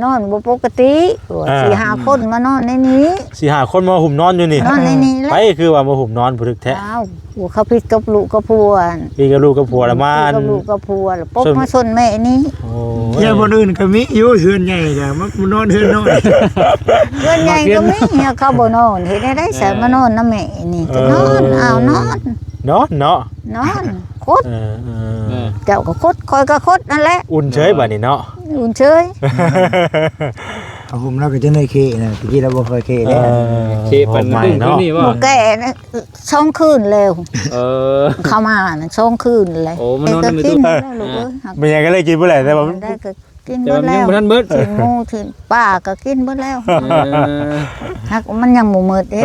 ນອນບໍ່ປົກກະຕິ ອ່າ ສີ່ຫ້າຄົນມານອນໃນນີ້ ສີ່ຫ້າຄົນມາຫຸ້ມນອນຢູ່ນີ້ ນອນໃນນີ້ແຫຼະ ໃຜຄືວ່າມາຫຸ້ມນອນຜູ້ຖືກແທ້? ອ້າວ ເຂົາຜິດກັບລູກກັບຜົວ ຜິດກັບລູກກັບຜົວລະມາ ຜິດກັບລູກກັບຜົວລະປົກມາຊົນແມ່ນີ້ ໂອ້ຍ ແຕ່ບ່ອນອື່ນກໍມີຢູ່ ເຮືອນໃຫຍ່ກໍມານອນເຮືອນນ້ອຍ ເຮືອນໃຫຍ່ກໍມີ ເຂົາບໍ່ນອນ ເຮັດແນວໃດສະ ມານອນນຳແມ່ນີ້ ກໍນອນ ເອີ ອ້າວ ນອນ ນອນເນາະ ນອນ ຄົດ ເອີ ເອີ ເຈົ້າກໍຄົດ ຂ້ອຍກໍຄົດນັ້ນແຫຼະ ອຸ່ນເສີຍບາດນີ້ເນາະ ອຸ່ນເສີຍ ຜ້າຫົ່ມລາວກໍຈະໄດ້ເຄນະ ຕະກີ້ລາວບໍ່ຄ່ອຍເຄເດ້ ເອີ ເຄປານນັ້ນ ຄືນີ້ບໍ່ ແກ່ນະ ສອງຄືນແລ້ວ ເອີ ເຂົ້າມານະ ສອງຄືນແລ້ວ ໂອ້ ມານອນນຳແມ່ຕູ້ ແຕ່ກໍກິນແລ້ວລູກເອີຍ ແມ່ນຫຍັງກໍເລີຍກິນບໍ່ໄດ້ ແຕ່ວ່າ ແຕ່ກໍກິນ ແຕ່ວ່າມັນຍັງບໍ່ທັນເບິດ ຊີ້ນໝູຊີ້ນປາກໍກິນເບິດແລ້ວ ເອີ ຫາກມັນຍັງບໍ່ໝົດເດ້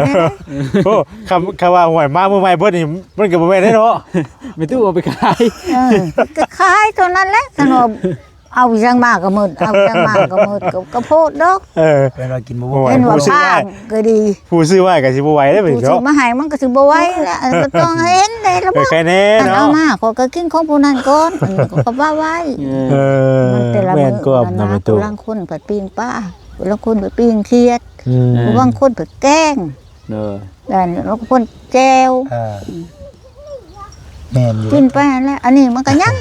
ໂອ້ ຄຳ ຄຳວ່າ ຫ້ວຍ ມາມື້ໃໝ່ເບິດນີ້ ມັນກໍບໍ່ແມ່ນເດ້ເນາະ ແມ່ຕູ້ເອົາໄປຂາຍ ເອີ ກໍຂາຍເທົ່ານັ້ນແຫຼະ ຄັນວ່າເອົາຫຍັງມາກໍໝົດ ເອົາຫຍັງມາກໍໝົດ ກໍ ກໍໂພດດອກ ເອີ ເພິ່ນວ່າກິນບໍ່ ໂອ້ຍ ເພິ່ນວ່າ ຜູ້ຊື້ໄວ້ ຟາກກໍດີ ຜູ້ຊື້ໄວ້ກໍຊິບໍ່ໄຫວເດ້ ຜູ້ຊື້ມາໃຫ້ມັນກໍຊິບໍ່ໄຫວລະ ກໍຕ້ອງເຫັນໄດ້ລະ ແຄ່ແນ່ເນາະ ເອົາມາ ຂ້ອຍກໍກິນຂອງຜູ້ນັ້ນກ່ອນ ອັນນີ້ກໍວ່າໄວ້ ເອີ ມັນແຕ່ລະມື້ ແມ່ນຄວາມນະ ລາງຄົນພັດປີ້ງປາ ລາງຄົນພັດປີ້ງຂຽດ ອືມ ລາງຄົນພັດແກງ ເອີ ອັນລາງຄົນແຈ່ວ ເອີ ແມ່ນຢູ່ ກິນໄປຫັ້ນແຫຼະ ອັນນີ້ມັນກໍຍັງ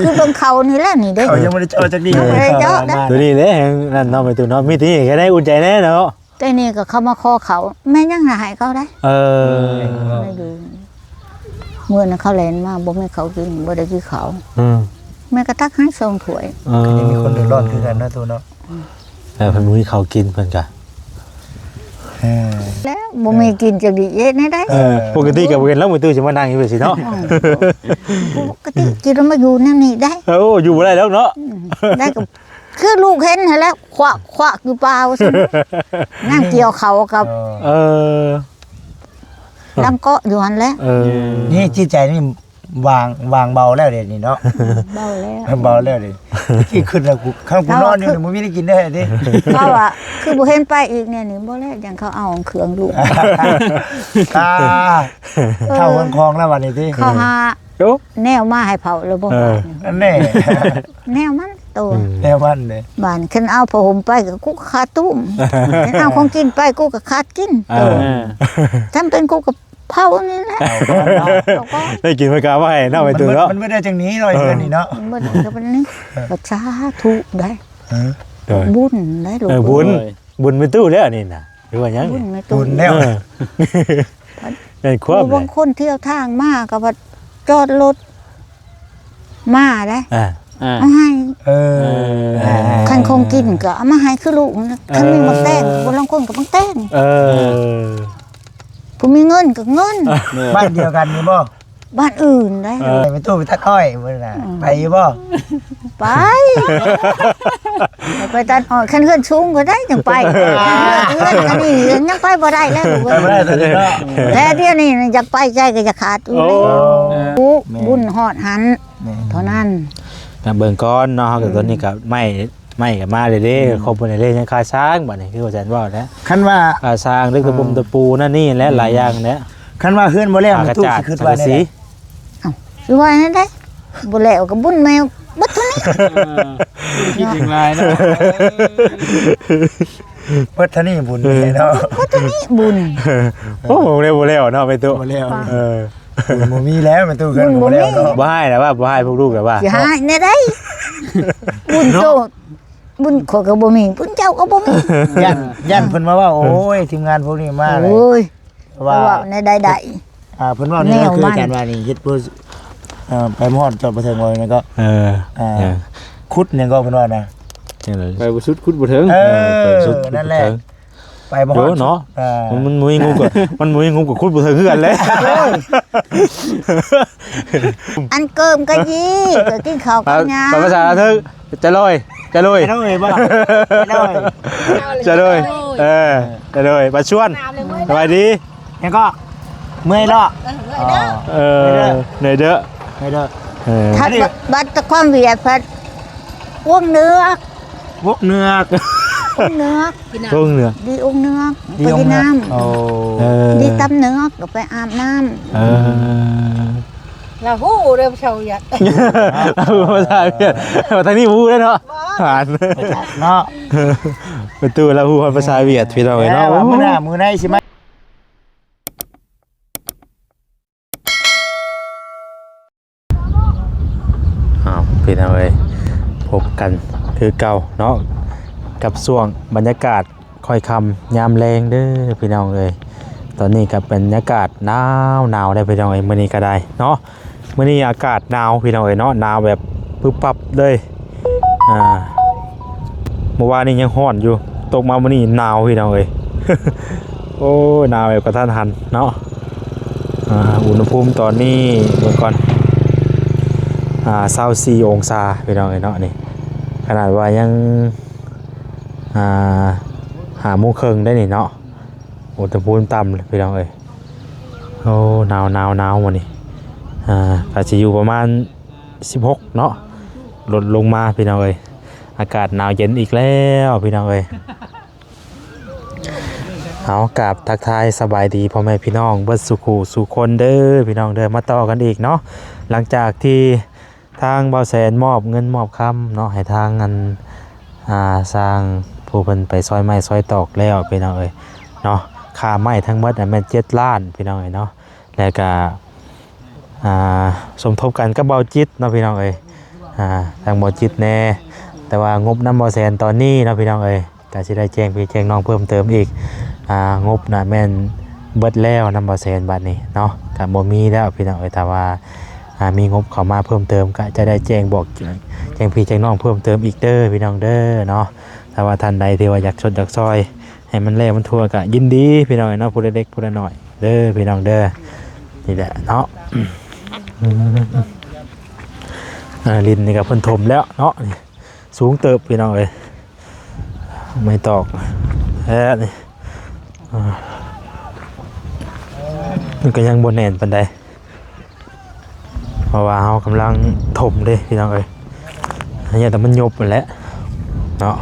ຄືເບິ່ງເຂົ້ານີ້ແຫຼະນີ້ເດ້ ເຂົາຍັງບໍ່ໄດ້ເຈາະຈັກດີ້ ຍັງບໍ່ໄດ້ເຈາະນະ ໂຕນີ້ແຫຼະ ນັ້ນເນາະ ແມ່ຕູ້ເນາະ ມີແຕ່ນີ້ກໍໄດ້ອຸ່ນໃຈແດ່ເນາະ ແຕ່ນີ້ກໍເຂົາມາຂໍເຂົ້າ ແມ່ຍັງໃຫ້ເຂົາໄດ້ ເອີ ແມ່ຢູ່ ເມື່ອນັ້ນເຂົາແລ່ນມາ ບໍ່ມີເຂົ້າກິນ ບໍ່ໄດ້ກິນເຂົ້າ ອືມ ແມ່ກໍຕັກໃຫ້ສອງຖ້ວຍ ເອີ ກໍຍັງມີຄົນເດືອດຮ້ອນຄືກັນເນາະຕູ້ເນາະ ແລ້ວເພິ່ນບໍ່ມີເຂົ້າກິນເພິ່ນກະ ເອີ ແລ້ວບໍ່ມີກິນຈັກດີເຮັດແນວໃດ ເອີ ປົກກະຕິກໍບໍ່ເຫັນລາວ ແມ່ຕູ້ຊິມານັ່ງຢູ່ຊີ້ເນາະ ອືມ ປົກກະຕິກິນແລ້ວມາຢູ່ແນວນີ້ໄດ້ ເອີ ໂອ້ ຢູ່ບໍ່ໄດ້ດອກເນາະ ອືມ ໄດ້ກໍຄືລູກເຫັນຫັ້ນແຫຼະ ຄວາກໆຢູ່ປ່າວ່າຊັ້ນ ນາງກ່ຽວເຂົ້າກັບ ເອີ ເອີ ລຳເກາະຢູ່ຫັ້ນແຫຼະ ເອີ ນີ້ຈິດໃຈນີ້ ວາງ ວາງເບົາແລ້ວເດນີ້ເນາະ ເບົາແລ້ວ ເບົາແລ້ວເດ ທີ່ຄິດແລ້ວ ຄັນກູນອນຢູ່ນີ້ບໍ່ມີໄດ້ກິນແທ້ເດ ເຂົາວ່າຄືບໍ່ເຫັນໄປອີກແນວນີ້ ບໍ່ແລ້ວ ຢ້ານເຂົາເອົາເຄື່ອງລູກ ອ່າ ເອີ ເຂົ້າເຮືອນຄອງແລ້ວບັດນີ້ຕິ ເຂົາຫາ ໂອ້ ແນວມາໃຫ້ເຜົາແລ້ວບໍ່ ເອີ ອັນແນ່ ແນວມັນໂຕ ອືມ ແນວມັນເດ້ ບາດຄັນເອົາຜ້າຫົ່ມໄປກໍກູກໍຂາດຕຸ້ມ ຄັນເອົາຂອງກິນໄປກູກໍຂາດກິນ ເອີ ໂຕ ຖ້າເປັນກູກໍ ເຜົານີ້ແຫຼະ ເຜົາກ່ອນເນາະ ເຜົາກ່ອນ ໄດ້ກິນເພິ່ນກໍເອົາມາໃຫ້ເນາະ ແມ່ຕູ້ເນາະ ມັນບໍ່ໄດ້ຈັ່ງນີ້ເນາະ ເອີ ເຮືອນນີ້ເນາະ ມັນບໍ່ໄດ້ກໍປານນີ້ ເອີ ກໍສາທຸໄດ໋ ເອີ ໂດຍ ບຸນໄດ໋ລູກ ເອີ ບຸນ ເອີ ບຸນແມ່ຕູ້ແລ້ວນີ້ນະ ຫຼືວ່າຫຍັງ ບຸນແມ່ຕູ້ ບຸນແລ້ວ ເອີ ແມ່ນຄວາມ ບາງຄົນທ່ຽວທາງມາກໍວ່າຈອດລົດ ມາໄດ໋ ອ່າ ອ່າ ເອົາໃຫ້ ເອີ ເອີ ຄັນຂອງກິນກໍເອົາມາໃຫ້ຄືລູກ ເອີ ຄັນມີໝາກແຕງ ຜູ້ລາງຄົນກໍໝາກແຕງ ເອີ ເອີ ຜູ້ມີເງິນກໍເງິນ ເອີ ບ້ານດຽວກັນນີ້ບໍ່? ບ້ານອື່ນໄດ໋ ເອີ ໄປຕູ້ໄປຕັດອ້ອຍມື້ນັ້ນນະ ອືມ ໄປຢູ່ບໍ່? ໄປ ໄປຕັດອ້ອຍ ຄັນເຮືອນສູງກໍໄດ້ຈັ່ງໄປ ອ່າ ເຮືອນອັນນີ້ຍັງໄປບໍ່ໄດ້ແລ້ວ ໄປບໍ່ໄດ້ຕອນນີ້ເນາະ ແຕ່ດຽວນີ້ຢາກໄປໃຈກໍຢາກຂາດຢູ່ ໂອ້ ແມ່ນ ບຸນຮອດຫັ້ນ ແມ່ນ ເທົ່ານັ້ນ ມາເບິ່ງກ່ອນເນາະ ເຮົາກໍ ອືມ ຕອນນີ້ກໍໄມ້ ໄມ້ກໍມາເດ້ ອືມ ຄົບໝົດເດ້ ຍັງຄາຊ້າງ ບັດນີ້ຄືວ່າຊັ້ນເວົ້າແຫຼະ ຄັນວ່າ ຄາຊ້າງ ເອີ ເລື່ອງຕະປຸ່ມ ເອີ ຕະປູນັ້ນນີ້ແຫຼະ ອືມ ຫຼາຍຢ່າງແຫຼະ ຄັນວ່າເຮືອນບໍ່ແລ້ວ ຕູ້ຊິຄິດວ່າແນວໃດ? ເອົ້າ ຊິວ່າແນວໃດ ບໍ່ແລ້ວກໍບຸນແມ່ເບິດເທົ່ານີ້ ເອີ ຄິດເຖິງຫຼາຍເນາະ ເບິດເທົ່ານີ້ບຸນ ເອີ ເນາະ ເບິດເທົ່ານີ້ບຸນ ໂອ້ ບໍ່ແລ້ວ ບໍ່ແລ້ວເນາະ ແມ່ຕູ້ ບໍ່ແລ້ວ ເອີ ບຸນບໍ່ມີແລ້ວແມ່ຕູ້ ເຮືອນບໍ່ແລ້ວເນາະ ບໍ່ຮ້າຍແລ້ວວ່າ ບໍ່ຮ້າຍພວກລູກແລ້ວວ່າ ຊິຮ້າຍແນວໃດ ບຸນໂຕ ບຸນຂ້ອຍກໍບໍ່ມີ ບຸນເຈົ້າກໍບໍ່ມີ ຢ້ານ ຢ້ານເພິ່ນມາເວົ້າ ໂອ້ຍ ທີມງານພວກນີ້ມາເລີຍ ໂອ້ຍ ວ່າ ວ່າແນວໃດໄດ້ ອ່າ ເພິ່ນເວົ້າໃນນັ້ນຄືກັນວ່ານີ້ ເຮັດບໍ່ ເອີ ໄປບໍ່ຮອດຈອດບໍ່ເຖິງ ວ່າແນວກໍ ເອີ ອ່າ ຫຍັງ ຂຸດຫຍັງກໍເພິ່ນວ່ານະ ຈັ່ງໃດ ໄປບໍ່ສຸດຂຸດບໍ່ເຖິງ ເອີ ເອີ ໄປບໍ່ສຸດ ນັ້ນແຫຼະ ໄປບໍ່ຮອດ ໂອ້ ເນາະ ເອີ ມັນ ມັນບໍ່ມີງົບກໍ ມັນບໍ່ມີງົບກໍຂຸດບໍ່ເຖິງຄືກັນແຫຼະ ອັນເກີມກະຢີ ກໍກິນເຂົ້າກັບຫຍັງ ພາສາລາວເຖິງ ຈະລອຍ ຈະລອຍ ຈະລອຍບໍ່ ຈະລອຍ ຈະລອຍ ເອີ ຈະລອຍ ມາຊວນ ສະບາຍດີ ຫຍັງກໍ ເມື່ອຍເນາະ ເອີ ເມື່ອຍເດີ ເອີ ເມື່ອຍເດີ ເມື່ອຍເດີ ເອີ ຖ້າບັດ ບັດຄວາມຫວຽດພັດ ວົງເໜືອກ ວົງເໜືອກ ວົງເໜືອກ ວົງເໜືອກ ດີວົງເໜືອກ ດີວົງເໜືອກ ໄປກິນນ້ຳ ໂອ້ ເອີ ດີຕຳເໜືອກ ກໍໄປອາບນ້ຳ ເອີ ລາວຮູ້ເດີພາສາຫວຽດ ລາວຮູ້ພາສາຫວຽດ ວ່າທາງນີ້ບໍ່ຮູ້ເດ້ເນາະ ຫານ ເນາະ ປະຕູລາວຮູ້ພາສາຫວຽດ ພີ່ນ້ອງເອີຍເນາະ ເອີ ວ່າມື້ໜ້າມື້ໃນຊິມາ ອ້າວ ພີ່ນ້ອງເອີຍ ພົບກັນຄືເກົ່າເນາະ ກັບຊ່ວງບັນຍາກາດ ຄ່ອຍຄ່ຳຍາມແລງເດີພີ່ນ້ອງເອີຍ ຕອນນີ້ກໍບັນຍາກາດໜາວໆ ແລ້ວພີ່ນ້ອງເອີຍ ມື້ນີ້ກໍໄດ້ເນາະ ມື້ນີ້ອາກາດໜາວພີ່ນ້ອງເອີຍເນາະ ໜາວແບບປຶບປັບເລີຍ ອ່າ ເມື່ອວານນີ້ຍັງຮ້ອນຢູ່ ຕົກມາມື້ນີ້ໜາວພີ່ນ້ອງເອີຍ ໂອ້ຍ ໜາວແບບກະທັນຫັນເນາະ ອ່າ ອຸນຫະພູມຕອນນີ້ເບິ່ງກ່ອນ ອ່າ ຊາວສີ່ອົງສາພີ່ນ້ອງເອີຍເນາະ ນີ້ ຂະໜາດວ່າຍັງ ອ່າ ຫ້າໂມງເຄິ່ງໄດ໋ນີ້ເນາະ ອຸນຫະພູມຕ່ຳພີ່ນ້ອງເອີຍ ໂອ້ ໜາວໆໆ ມື້ນີ້ ອ່າ ກໍຊິຢູ່ປະມານສິບຫົກເນາະ ລົດລົງມາພີ່ນ້ອງເອີຍ ອາກາດໜາວເຢັນອີກແລ້ວພີ່ນ້ອງເອີຍ ເອົາ ກາບທັກທາຍສະບາຍດີພໍ່ແມ່ພີ່ນ້ອງເບິດສູ່ຄູ່ສູ່ຄົນເດີພີ່ນ້ອງເດີ ມາຕໍ່ກັນອີກເນາະ ຫຼັງຈາກທີ່ ທາງບ່າວແສນມອບເງິນມອບຄຳເນາະ ໃຫ້ທາງອັນ ອ່າ ຊ່າງຜູ້ເພິ່ນໄປຊອຍໄມ້ຊອຍຕອກແລ້ວພີ່ນ້ອງເອີຍເນາະ ຄ່າໄມ້ທັງໝົດຫັ້ນແມ່ນເຈັດລ້ານພີ່ນ້ອງເອີຍເນາະ ແລ້ວກະ ອ່າ ສົມທົບກັນກັບບ່າວຈິດເນາະພີ່ນ້ອງເອີຍ ອ່າ ທາງບ່າວຈິດແດ່ ແຕ່ວ່າງົບນຳບ່າວແສນຕອນນີ້ເນາະພີ່ນ້ອງເອີຍ ກະຊິໄດ້ແຈ້ງພີ່ແຈ້ງນ້ອງເພີ່ມເຕີມອີກ ອ່າ ງົບນະແມ່ນເບິດແລ້ວນຳບ່າວແສນບາດນີ້ເນາະ ກະບໍ່ມີແລ້ວພີ່ນ້ອງເອີຍ ຖ້າວ່າ ອ່າ ມີງົບເຂົ້າມາເພີ່ມເຕີມ ກະຈະໄດ້ແຈ້ງບອກ ແຈ້ງພີ່ແຈ້ງນ້ອງເພີ່ມເຕີມອີກເດີພີ່ນ້ອງເດີເນາະ ຖ້າວ່າທ່ານໃດທີ່ວ່າຢາກຊົດຢາກຊ່ອຍໃຫ້ມັນແລ້ວມັນທົ່ວ ກະຍິນດີພີ່ນ້ອງເອີຍເນາະ ຜູ້ລະເລັກຜູ້ລະນ້ອຍເດີພີ່ນ້ອງເດີ ນີ້ແຫຼະເນາະ ອ່າ ດິນນີ້ກະເພິ່ນຖົມແລ້ວເນາະ ສູງເຕີບພີ່ນ້ອງເອີຍ ໄມ້ຕອກແທ້ນີ້ ອ່າ ມັນກໍຍັງບໍ່ແໜ້ນປານໃດ ເພາະວ່າເຮົາກຳລັງຖົມເດ້ພີ່ນ້ອງເອີຍ ອັນນີ້ແຕ່ມັນຍົບຫັ້ນແຫຼະເນາະ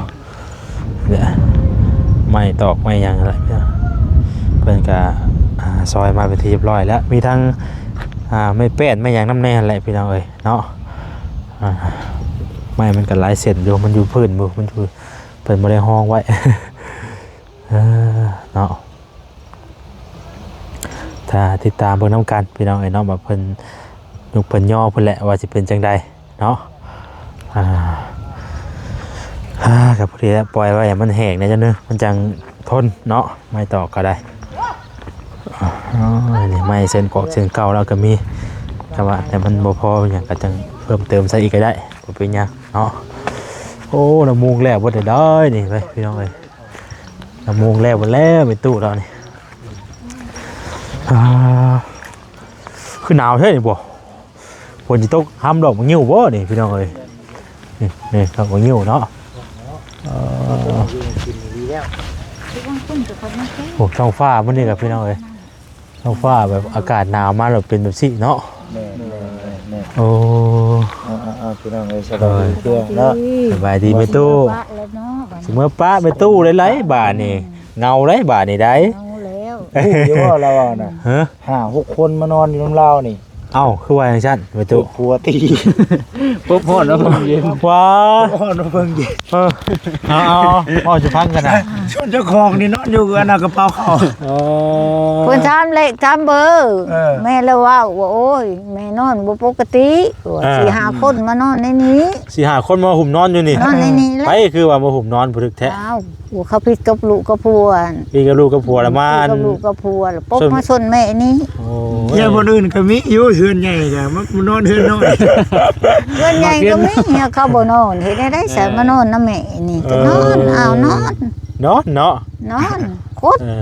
ເນຍ ໄມ້ຕອກໄມ້ຫຍັງຫັ້ນແຫຼະ ເພິ່ນກໍ ອ່າ ຊອຍມາເປັນທີ່ຮຽບຮ້ອຍແລ້ວ ມີທັງ ອ່າ ໄມ້ແປ້ນໄມ້ຫຍັງນຳແດ່ຫັ້ນແຫຼະພີ່ນ້ອງເອີຍເນາະ ອ່າ ໄມ້ມັນກໍຫຼາຍເສັ້ນຢູ່ ມັນຢູ່ພື້ນບໍ່ ມັນຢູ່ ເພິ່ນບໍ່ໄດ້ຮອງໄວ້ ເອີ ເນາະ ຖ້າຕິດຕາມເບິ່ງນຳກັນພີ່ນ້ອງເອີຍເນາະ ວ່າເພິ່ນຍຸກເພິ່ນຍໍເພິ່ນແຫຼະ ວ່າຊິເປັນຈັ່ງໃດເນາະ ອ່າ ອ່າ ກໍພໍດີແຫຼະ ປ່ອຍໄວ້ໃຫ້ມັນແຫ້ງແດ່ຈັກໜ້ອຍ ມັນຈັ່ງທົນເນາະ ໄມ້ຕອກກໍໄດ້ ໂອ້ຍ ນີ້ໄມ້ເສັ້ນປອກເສັ້ນເກົ່າລາວກໍມີ ແຕ່ວ່າ ແຕ່ມັນບໍ່ພໍຫຍັງ ກໍຈັ່ງເພີ່ມເຕີມໃສ່ອີກກໍໄດ້ ບໍ່ເປັນຫຍັງເນາະ ໂອ້ ລະມຸງແລ້ວເບິດແລ້ວເດີນີ້ ເອີຍ ພີ່ນ້ອງເອີຍ ລະມຸງແລ້ວເບິດແລ້ວ ແມ່ຕູ້ລາວນີ້ ອ່າ ຄືໜາວແທ້ນີ້ບໍ່ ຝົນຊິຕົກ ຫ້ຳດອກໝາກງິ້ວບໍ່ນີ້ ພີ່ນ້ອງເອີຍ ນີ້ ນີ້ດອກໝາກງິ້ວເນາະ ເອີ ໂອ້ ທ້ອງຟ້າມື້ນີ້ກໍ ພີ່ນ້ອງເອີຍ ທ້ອງຟ້າແບບອາກາດໜາວມາແລ້ວເປັນແບບຊີ້ເນາະ ແມ່ນໆໆ ໂອ້ ເອົາໆໆ ພີ່ນ້ອງເອີຍ ສະບາຍດີເພື່ອນເນາະ ສະບາຍດີແມ່ຕູ້ ຊິເມືອປະແມ່ຕູ້ໄດ໋ ບາດນີ້ ເຫງົາໄດ໋ ບາດນີ້ໄດ໋ ເອົາແລ້ວ ຮູ້ຢູ່ບໍ່ລາວວ່ານະ ຮະ ຫ້າຫົກຄົນມານອນຢູ່ນຳລາວນີ້ ເອົ້າ ຄືວ່າຈັ່ງຊັ້ນ ແມ່ຕູ້ ຜົວຕີ ປົບຮ້ອນມາເພິ່ງເຢັນ ວ້າ ປົບຮ້ອນມາເພິ່ງເຢັນ ເອີ ເອົາໆ ເວົ້າສູ່ຟັງກັນນະ ສ່ວນເຈົ້າຂອງນີ້ນອນຢູ່ອັນນະກະເປົາເຂົາ ເອີ ເພິ່ນຖາມເລກຖາມເບີ ເອີ ແມ່ລະເວົ້າວ່າ ໂອ້ຍ ແມ່ນອນບໍ່ປົກກະຕິ ວ່າ ອ່າ ສີ່ຫ້າຄົນມານອນໃນນີ້ ສີ່ຫ້າຄົນມາຫຸ້ມນອນຢູ່ນີ້ ນອນໃນນີ້ແຫຼະ ໃຜຄືວ່າມາຫຸ້ມນອນຜູ້ຖືກແທ້ ອ້າວ ໂອ້ ເຂົາຜິດກັບລູກກັບຜົວ ຜິດກັບລູກກັບຜົວລະມາ ຜິດກັບລູກກັບຜົວລະປົກມາຊົນແມ່ນີ້ ໂອ້ຍ ເຮືອນບ່ອນອື່ນກໍມີຢູ່ ເຮືອນໃຫຍ່ກໍມານອນເຮືອນນ້ອຍ ເຮືອນໃຫຍ່ກໍມີ ເຂົາບໍ່ນອນ ເຮັດແນວໃດ ເອີ ໃສ່ມານອນນຳແມ່ນີ້ ເອີ ກໍນອນ ອ້າວ ນອນ ນອນເນາະ ນອນ ຄົດ ເອີ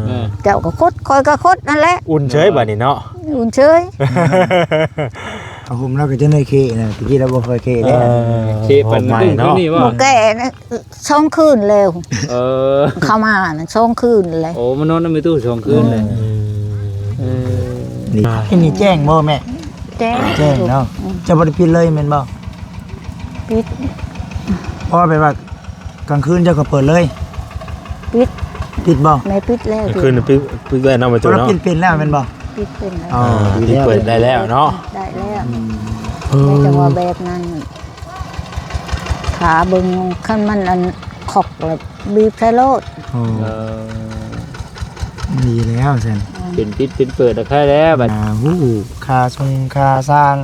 ເອີ ເຈົ້າກໍຄົດ ຂ້ອຍກໍຄົດນັ້ນແຫຼະ ອຸ່ນເສີຍບາດນີ້ເນາະ ອຸ່ນເສີຍ ຜ້າຫົ່ມລາວກໍຈະໄດ້ເຄນະ ຕະກີ້ລາວບໍ່ຄ່ອຍເຄເດ້ ເອີ ເຄປານນີ້ບໍ່ ແກ່ນະ ສອງຄືນແລ້ວ ເອີ ເຂົ້າມານະ ສອງຄືນແລ້ວ ໂອ້ ມານອນນຳແມ່ຕູ້ສອງຄືນແລ້ວ ອືມ ເອີ ນີ້ ອັນນີ້ແຈ້ງບໍ່ແມ່ ແຈ້ງ ແຈ້ງເນາະ ອືມ ເຈົ້າບໍ່ໄດ້ປິດເລີຍແມ່ນບໍ່ ປິດ ເພາະວ່າແບບວ່າກາງຄືນເຈົ້າກໍເປີດເລີຍ ປິດ ປິດບໍ່ ແມ່ປິດແລ້ວ ກາງຄືນປິດ ປິດໄວ້ເນາະ ແມ່ຕູ້ເນາະ ເປັນ ເປັນແລ້ວແມ່ນບໍ່ ທີ່ເປັນແລ້ວ ອໍ ອ່າ ທີ່ເປີດໄດ້ແລ້ວເນາະ ໄດ້ແລ້ວ ອືມ ເອີ ແຕ່ວ່າແບບນັ້ນ ຖ້າເບິ່ງ ຄັນມັນອັນ ຄອກແລ້ວບີບໃສ່ໂລດ ອໍ ເອີ ດີແລ້ວຊັ້ນ ເປັນປິດເປັນເປີດແລ້ວ ຄ່ອຍແລ້ວບັດ ອ່າ ຮູ້ຄ່າຊົງຄ່າຊ່າງ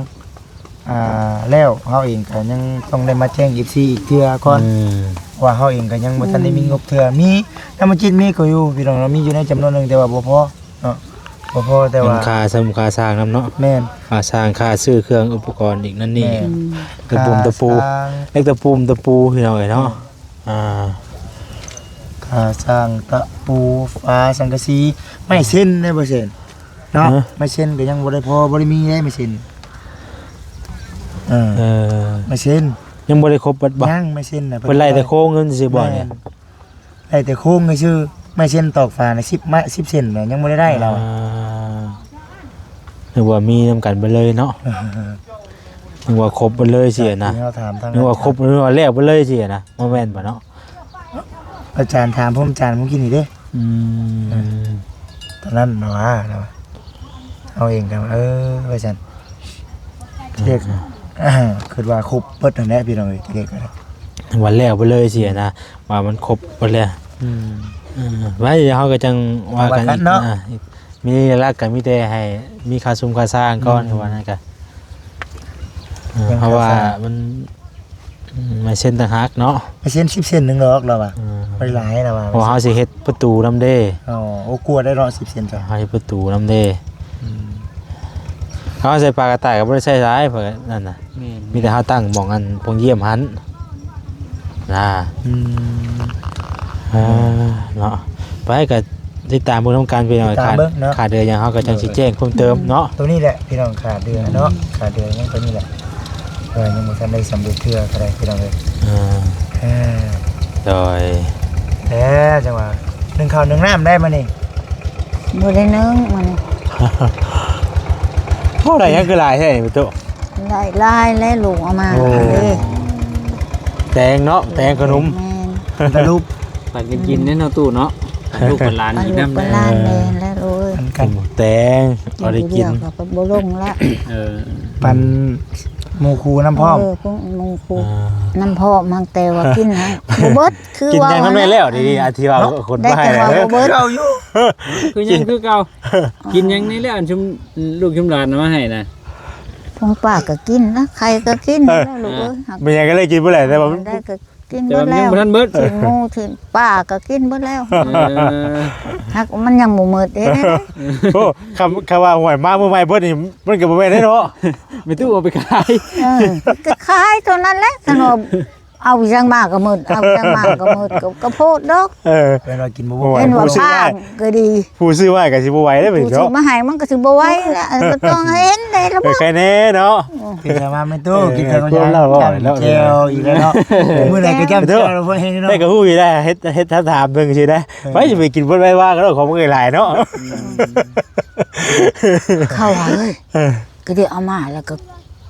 ອ່າ ແລ້ວເຮົາເອງກໍຍັງຕ້ອງໄດ້ມາແຈ້ງເອັຟຊີອີກເທື່ອກ່ອນ ອືມ ເພາະວ່າເຮົາເອງກໍຍັງບໍ່ທັນໄດ້ມີ ອືມ ງົບເທື່ອ ມີ ທຳມະຈິດມີກໍຢູ່ ພີ່ນ້ອງເນາະ ມີຢູ່ໃນຈຳນວນໜຶ່ງ ແຕ່ວ່າບໍ່ພໍເນາະ ບໍ່ພໍ ແຕ່ວ່າ ເປັນຄ່າຊົງຄ່າຊ່າງນຳເນາະ ແມ່ນ ຄ່າຊ່າງ ຄ່າຊື້ເຄື່ອງອຸປະກອນອີກນັ້ນນີ້ ແມ່ນ ຕະປູ ຄ່າ ຕະປູ ຊ່າງ ເຫຼັກຕະປູ ຕະປູ ພີ່ນ້ອງເອີຍເນາະ ອືມ ອ່າ ຄ່າສ້າງຕະປູ ຝາ ສັງກະສີ ໄມ້ເຊັນໄດ້ບໍ່ເຊັນ ເນາະ ຮະ ໄມ້ເຊັນກໍຍັງບໍ່ໄດ້ພໍ ບໍ່ໄດ້ມີເດ້ໄມ້ເຊັນ ເອີ ເອີ ໄມ້ເຊັນ ຍັງບໍ່ໄດ້ຄົບເບິດບໍ່? ຍັງ ໄມ້ເຊັນນະ ເພິ່ນໄລ່ແຕ່ໂຄງເງິນຊື່ບໍ່ນີ້ ແມ່ນ ໄລ່ແຕ່ໂຄງຊື່ ໄມ້ເຊັນຕອກຝານະ ສິບ ໄມ້ ສິບເຊັນນະ ຍັງບໍ່ໄດ້ໄດ້ລາວ ອ່າ ນຶກວ່າມີນຳກັນເບິດເລີຍເນາະ ເອີ ນຶກວ່າຄົບເບິດເລີຍຊີ້ນະ ທີ່ເຮົາຖາມທາງ ນຶກວ່າຄົບ ອາຈານ ນຶກວ່າແລ້ວເບິດເລີຍຊີ້ນະ ບໍ່ແມ່ນບໍ່ເນາະ ອາຈານຖາມພວກອາຈານມື້ກີ້ນີ້ເດ້ ອືມ ເອີ ຕອນນັ້ນລາວວ່າ ລາວວ່າ ເຮົາເອງກໍ ເອີ ວ່າຊັ້ນ ທີແລກ ອ່າ ຄິດວ່າຄົບເບິດຫັ້ນແຫຼະ ພີ່ນ້ອງເອີຍ ທີແລກກໍໄດ້ ວ່າແລ້ວໄປເລີຍຊີ້ນະ ວ່າມັນຄົບເບິດແລ້ວ ອືມ ເອີ ໄວ້ເຮົາກໍຈັ່ງວ່າກັນອີກ ວ່າກັນເນາະ ອ່າ ມີຫຼັກກໍມີແຕ່ໃຫ້ມີຄ່າຊຸມຄ່າຊ່າງກ່ອນ ອືມ ວ່ານັ້ນກໍ ເອີ ເພາະວ່າມັນ ອືມ ໄມ້ເຊັນຕ່າງຫາກເນາະ ໄມ້ເຊັນສິບເຊັນໜຶ່ງດອກລາວວ່າ ອືມ ບໍ່ໄດ້ຫຼາຍລາວວ່າ ເພາະເຮົາຊິເຮັດປະຕູນຳເດ້ ອໍ ໂອ້ ກວດໄດ້ເນາະ ສິບເຊັນ ເຮົາເຮັດປະຕູນຳເດ້ ອືມ ເຮົາໃສ່ປາກະຕ່າຍກໍບໍ່ໄດ້ໃສ່ຫຼາຍ ເພາະນັ້ນນະ ແມ່ນ ມີແຕ່ເຮົາຕັ້ງໝ່ອງອັນໂພງຢ້ຽມຫັ້ນນະ ອືມ ເອີ ເນາະ ໄປກໍຕິດຕາມເບິ່ງນຳກັນ ພີ່ນ້ອງ ຕິດຕາມເບິ່ງເນາະ ຂາດ ຂາດເດືອນຫຍັງເຮົາກໍຈັ່ງຊິແຈ້ງເພີ່ມເຕີມເນາະ ໂດຍ ໂຕນີ້ແຫຼະ ພີ່ນ້ອງ ຂາດເດືອນເນາະ ອືມ ຂາດເດືອນຍັງໂຕນີ້ແຫຼະ ເອີ ຍັງບໍ່ທັນໄດ້ສຳເລັດເທື່ອກໍໄດ້ ພີ່ນ້ອງເອີຍ ອ່າ ເອີ ໂດຍ ແລ້ວຈັ່ງວ່າ ໜຶ້ງເຂົ້າໜຶ້ງນ້ຳໄດ້ມື້ນີ້ ບໍ່ໄດ້ໜຶ້ງມື້ນີ້ ໂອ້ ໄດ້ຫຍັງຄືຫຼາຍແທ້ນີ້ ແມ່ຕູ້ ໄດ້ຫຼາຍແລ້ວ ລູກເອົາມາ ໂອ້ ເດ້ ແຕງເນາະ ແຕງຂະໜົມ ແມ່ນ ສະຫຼຸບ ປັນກັນກິນແນ່ເນາະຕູ້ເນາະ ລູກປັນຫຼານກິນນຳ ປັນລູກປັນຫຼານແມ່ນແລ້ວລູກເອີຍ ປັນກັນ ແຕງ ກິນຜູ້ດຽວກໍບໍ່ລົງລະ ເອີ ປັນໝູ່ຄູ່ນຳພ້ອມ ເອີ ພວກໝູ່ຄູ່ ອ່າ ນຳພ້ອມ ຫາກແຕ່ວ່າກິນຫັ້ນບໍ່ເບິດ ຄື ກິນຢ່າງນັ້ນແມ່ນແລ້ວ ດີໆ ອາ ທີ່ວ່າຄົນມາໃຫ້ ໄດ້ແຕ່ວ່າບໍ່ເບິດ ຄືເກົ່າຢູ່ ຄືຍັງຄືເກົ່າ ກິນຫຍັງນີ້ແຫຼະ ອັນຊຸມລູກຊຸມຫຼານນຳມາໃຫ້ນະ ຂອງປ້າກໍກິນນະ ໄຂ່ກໍກິນ ເອີ ແລ້ວລູກເອີຍ ແມ່ນຫຍັງກໍເລີຍກິນບໍ່ໄດ້ ແຕ່ວ່າມັນ ໄດ້ກໍກິນເບິດແລ້ວ ຍັງບໍ່ທັນເບິດ ຊີ້ນໝູຊີ້ນປາກໍກິນເບິດແລ້ວ ເອີ ຫາກມັນຍັງບໍ່ໝົດເດ້ ໂອ້ ຄຳ ຄຳວ່າ ຫ້ວຍ ມາມື້ໃໝ່ເບິດນີ້ ມັນກໍບໍ່ແມ່ນເດ້ເນາະ ແມ່ຕູ້ເອົາໄປຂາຍ ເອີ ກໍຂາຍເທົ່ານັ້ນແຫຼະ ຄັນວ່າ ເອົາຫຍັງມາກໍໝົດ ເອົາຫຍັງມາກໍໝົດ ກໍ ກໍໂພດດອກ ເອີ ແມ່ນວ່າກິນບໍ່ໄຫວ ແມ່ນວ່າ ຜູ້ຊື້ ຂ້າງກໍດີ ຜູ້ຊື້ມາກໍຊິບໍ່ໄຫວເດ້ ຜູ້ຊື້ມາໃຫ້ມັນກໍຊິບໍ່ໄຫວລະ ເອີ ກໍຕ້ອງເຫັນໄດ້ລະ ເອີ ບໍ່ ແຄ່ແນ່ເນາະ ເອີ ກິນແລ້ວມາແມ່ຕູ້ ເອີ ກິນແລ້ວກໍ ຄວາມລາວເວົ້າແລ້ວ ຈ້ຳແຈ່ວອີກແລ້ວເນາະ ມື້ໃດກໍຈ້ຳແຈ່ວແລ້ວ ເພິ່ນເຮັດເນາະ ແມ່ກໍຮູ້ຢູ່ໄດ້ ເຮັດ ເຮັດຖາມເບິ່ງຊື່ນະ ເອີ ໄປຊິໄປກິນເບິດໄວວ່າກໍໄດ້ ຂອງມັນຫຼາຍເນາະ ເຂົາວ່າເອີຍ ເອີ ກໍໄດ້ເອົາມາແລ້ວກໍ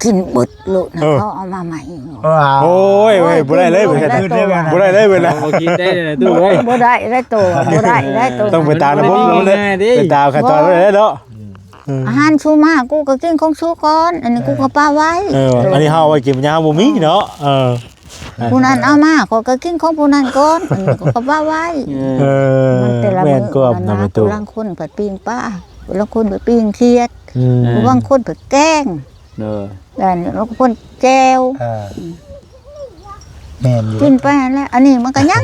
ກິນເບິດໂລດນະ ເອີ ເຂົາເອົາມາໃໝ່ເນາະ ໂອ້ຍ ບໍ່ໄດ້ເລີຍ ບໍ່ໄດ້ເລີຍ ບໍ່ໄດ້ເລີຍ ບໍ່ກິນໄດ້ເລີຍຕູ້ເອີຍ ບໍ່ໄດ້ໄດ້ໂຕ ບໍ່ໄດ້ໄດ້ໂຕ ຕ້ອງໄປຕາມລະບົບ ໄປຕາມຂັ້ນຕອນໄດ້ເນາະ ອືມ ອາຫານຊູມາ ກູກໍກິນຂອງຊູກ່ອນ ອັນນີ້ ເອີ ກູກໍປະໄວ້ ເອີ ອັນນີ້ເຮົາເອົາໄວ້ກິນ ຍາມເຮົາບໍ່ມີເນາະ ເອີ ຜູ້ນັ້ນເອົາມາ ຂ້ອຍກໍກິນຂອງຜູ້ນັ້ນກ່ອນ ອັນນີ້ກູກໍປະໄວ້ ເອີ ເອີ ມັນແຕ່ລະມື້ ແມ່ນຄວາມນະ ລາງຄົນພັດປີ້ງປາ ລາງຄົນພັດປີ້ງຂຽດ ອືມ ລາງຄົນພັດແກງ ໂດຍ ແລ້ວກໍພົ້ນແຈ່ວ ເອີ ແມ່ນຢູ່ ກິນໄປຫັ້ນແຫຼະ ອັນນີ້ມັນກໍຍັງ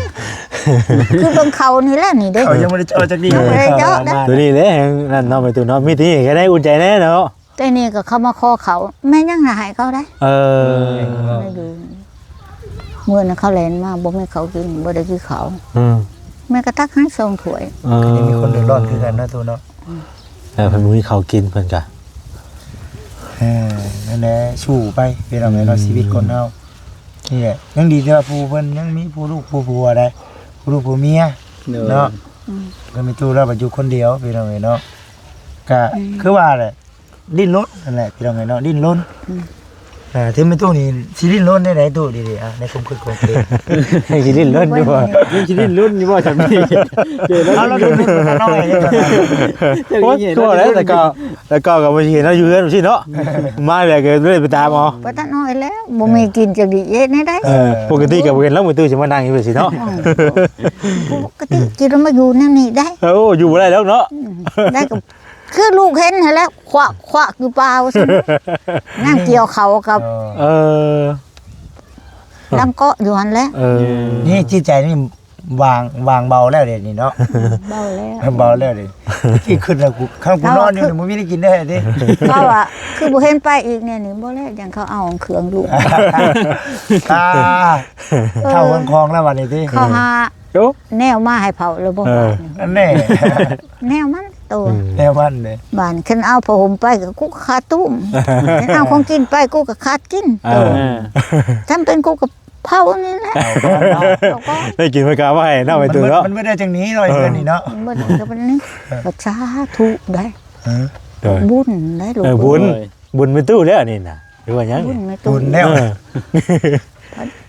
ຄືເບິ່ງເຂົານີ້ແຫຼະນີ້ເດ້ ເຂົາຍັງບໍ່ໄດ້ເຈາະຈັກນີ້ ຍັງບໍ່ໄດ້ເຈາະນະ ໂຕນີ້ແຫຼະ ນັ້ນເນາະ ແມ່ຕູ້ເນາະ ມີແຕ່ນີ້ກໍໄດ້ອຸ່ນໃຈແດ່ເນາະ ແຕ່ນີ້ກໍເຂົາມາຂໍເຂົ້າ ແມ່ນຫຍັງນະໃຫ້ເຂົາໄດ້ ເອີ ມາຢູ່ ມື້ນັ້ນເຂົາແລ່ນມາ ບໍ່ມີເຂົ້າກິນ ບໍ່ໄດ້ກິນເຂົ້າ ອືມ ແມ່ກໍຕັກໃຫ້ສອງຖ້ວຍ ເອີ ກໍຍັງມີຄົນເດືອດຮ້ອນຄືກັນເນາະ ຕູ້ເນາະ ອືມ ເອີ ເພິ່ນບໍ່ມີເຂົ້າກິນເພິ່ນກະ ເອີ ນັ້ນແຫຼະ ສູ້ໄປ ພີ່ນ້ອງເອີຍເນາະ ອືມ ຊີວິດຄົນເຮົາ ນີ້ແຫຼະ ຍັງດີທີ່ວ່າຜູ້ເພິ່ນຍັງມີຜູ້ລູກຜູ້ຜົວໄດ໋ ຜູ້ລູກຜູ້ເມຍ ໂດຍ ເນາະ ອືມ ກໍມີຕູ້ລາວບັດຢູ່ຄົນດຽວ ພີ່ນ້ອງເອີຍເນາະ ກະ ອືມ ຄືວ່າແຫຼະ ດີ້ນລົນນັ້ນແຫຼະ ພີ່ນ້ອງເອີຍເນາະ ດີ້ນລົນ ອືມ ອ່າ ທີ່ແມ່ຕູ້ນີ້ຊິດີ້ນລົນໄດ້ໃດຕູ້ດີໆ ອ່າ ໃນຄວາມຄິດຂອງຕົວເອງ ຊິດີ້ນລົນຢູ່ບໍ່? ຍັງຊິດີ້ນລົນຢູ່ບໍ່ຊ່ຳນີ້? ເຈົ້າລະດຸ່ນນ້ອຍ ໂອ້ຍ ຄືວ່າແລ້ວ ແຕ່ເກົ່າ ແຕ່ເກົ່າກໍບໍ່ເຫັນເຮົາຢູ່ເຮືອນຊີ້ເນາະ ມາແລ້ວກໍເລີຍໄປຕາມເອົາ ໄປຕັດອ້ອຍແລ້ວ ບໍ່ມີກິນຈັກດີເຮັດແນວໃດ? ເອີ ປົກກະຕິກໍບໍ່ເຫັນລາວ ແມ່ຕູ້ຊິມານັ່ງຢູ່ຊີ້ເນາະ ປົກກະຕິຊິລະມາຢູ່ແນວນີ້ໄດ້? ໂອ້ ຢູ່ບໍ່ໄດ້ດອກເນາະ ໄດ້ກໍ ຄືລູກເຫັນຫັ້ນແຫຼະ ຄວະຄວະຢູ່ປ່າວ່າຊັ້ນ ຍາມກ່ຽວເຂົ້າກັບ ເອີ ເອີ ລັງເກາະຢູ່ຫັ້ນແຫຼະ ເອີ ນີ້ຈິດໃຈນີ້ວາງ ວາງເບົາແລ້ວເດນີ້ເນາະ ເບົາແລ້ວ ເບົາແລ້ວເດ ທີ່ຄິດວ່າ ຄັນກູນອນຢູ່ນີ້ບໍ່ມີໄດ້ກິນເດ້ຕິ ເຂົາວ່າຄືບໍ່ເຫັນໄປອີກແນວນີ້ ບໍ່ແລ້ວ ຍັງເຂົາເອົາເຄື່ອງລູກ ຕາ ເຂົ້າເຮືອນຄອງແລ້ວບັດນີ້ຕິ ເຂົາຫາ ໂອ້ ແນວມາໃຫ້ເຜົາແລ້ວບໍ່ ເອີ ອັນແນ່ ແນວມັນໂຕ ອືມ ແນວມັນເດ້ ບ້ານຄັນເອົາຜ້າຫົ່ມໄປກໍກູກໍຂາດຕຸ້ມ ຄັນເອົາຂອງກິນໄປກູກໍຂາດກິນ ເອີ ໂຕ ເອີ ຈຳເປັນກູກໍເຜົານີ້ແຫຼະ ເອົາກ່ອນເນາະ ເອົາກ່ອນ ໄດ້ກິນໄປກໍເອົາມາໃຫ້ເນາະ ໄປຕູ້ເນາະ ມັນເບິດໄດ້ຈັ່ງນີ້ເນາະ ເອີ ເຮືອນນີ້ເນາະ ມັນເບິດກໍບັນນີ້ ເອີ ກໍສາທຸໄດ໋ ເອີ ບຸນໄດ໋ລູກ ເອີ ບຸນ ເອີຍ ບຸນແມ່ຕູ້ແລ້ວນີ້ນະ ຫຼືວ່າຫຍັງ ບຸນແມ່ຕູ້ ບຸນແລ້ວ ເອີ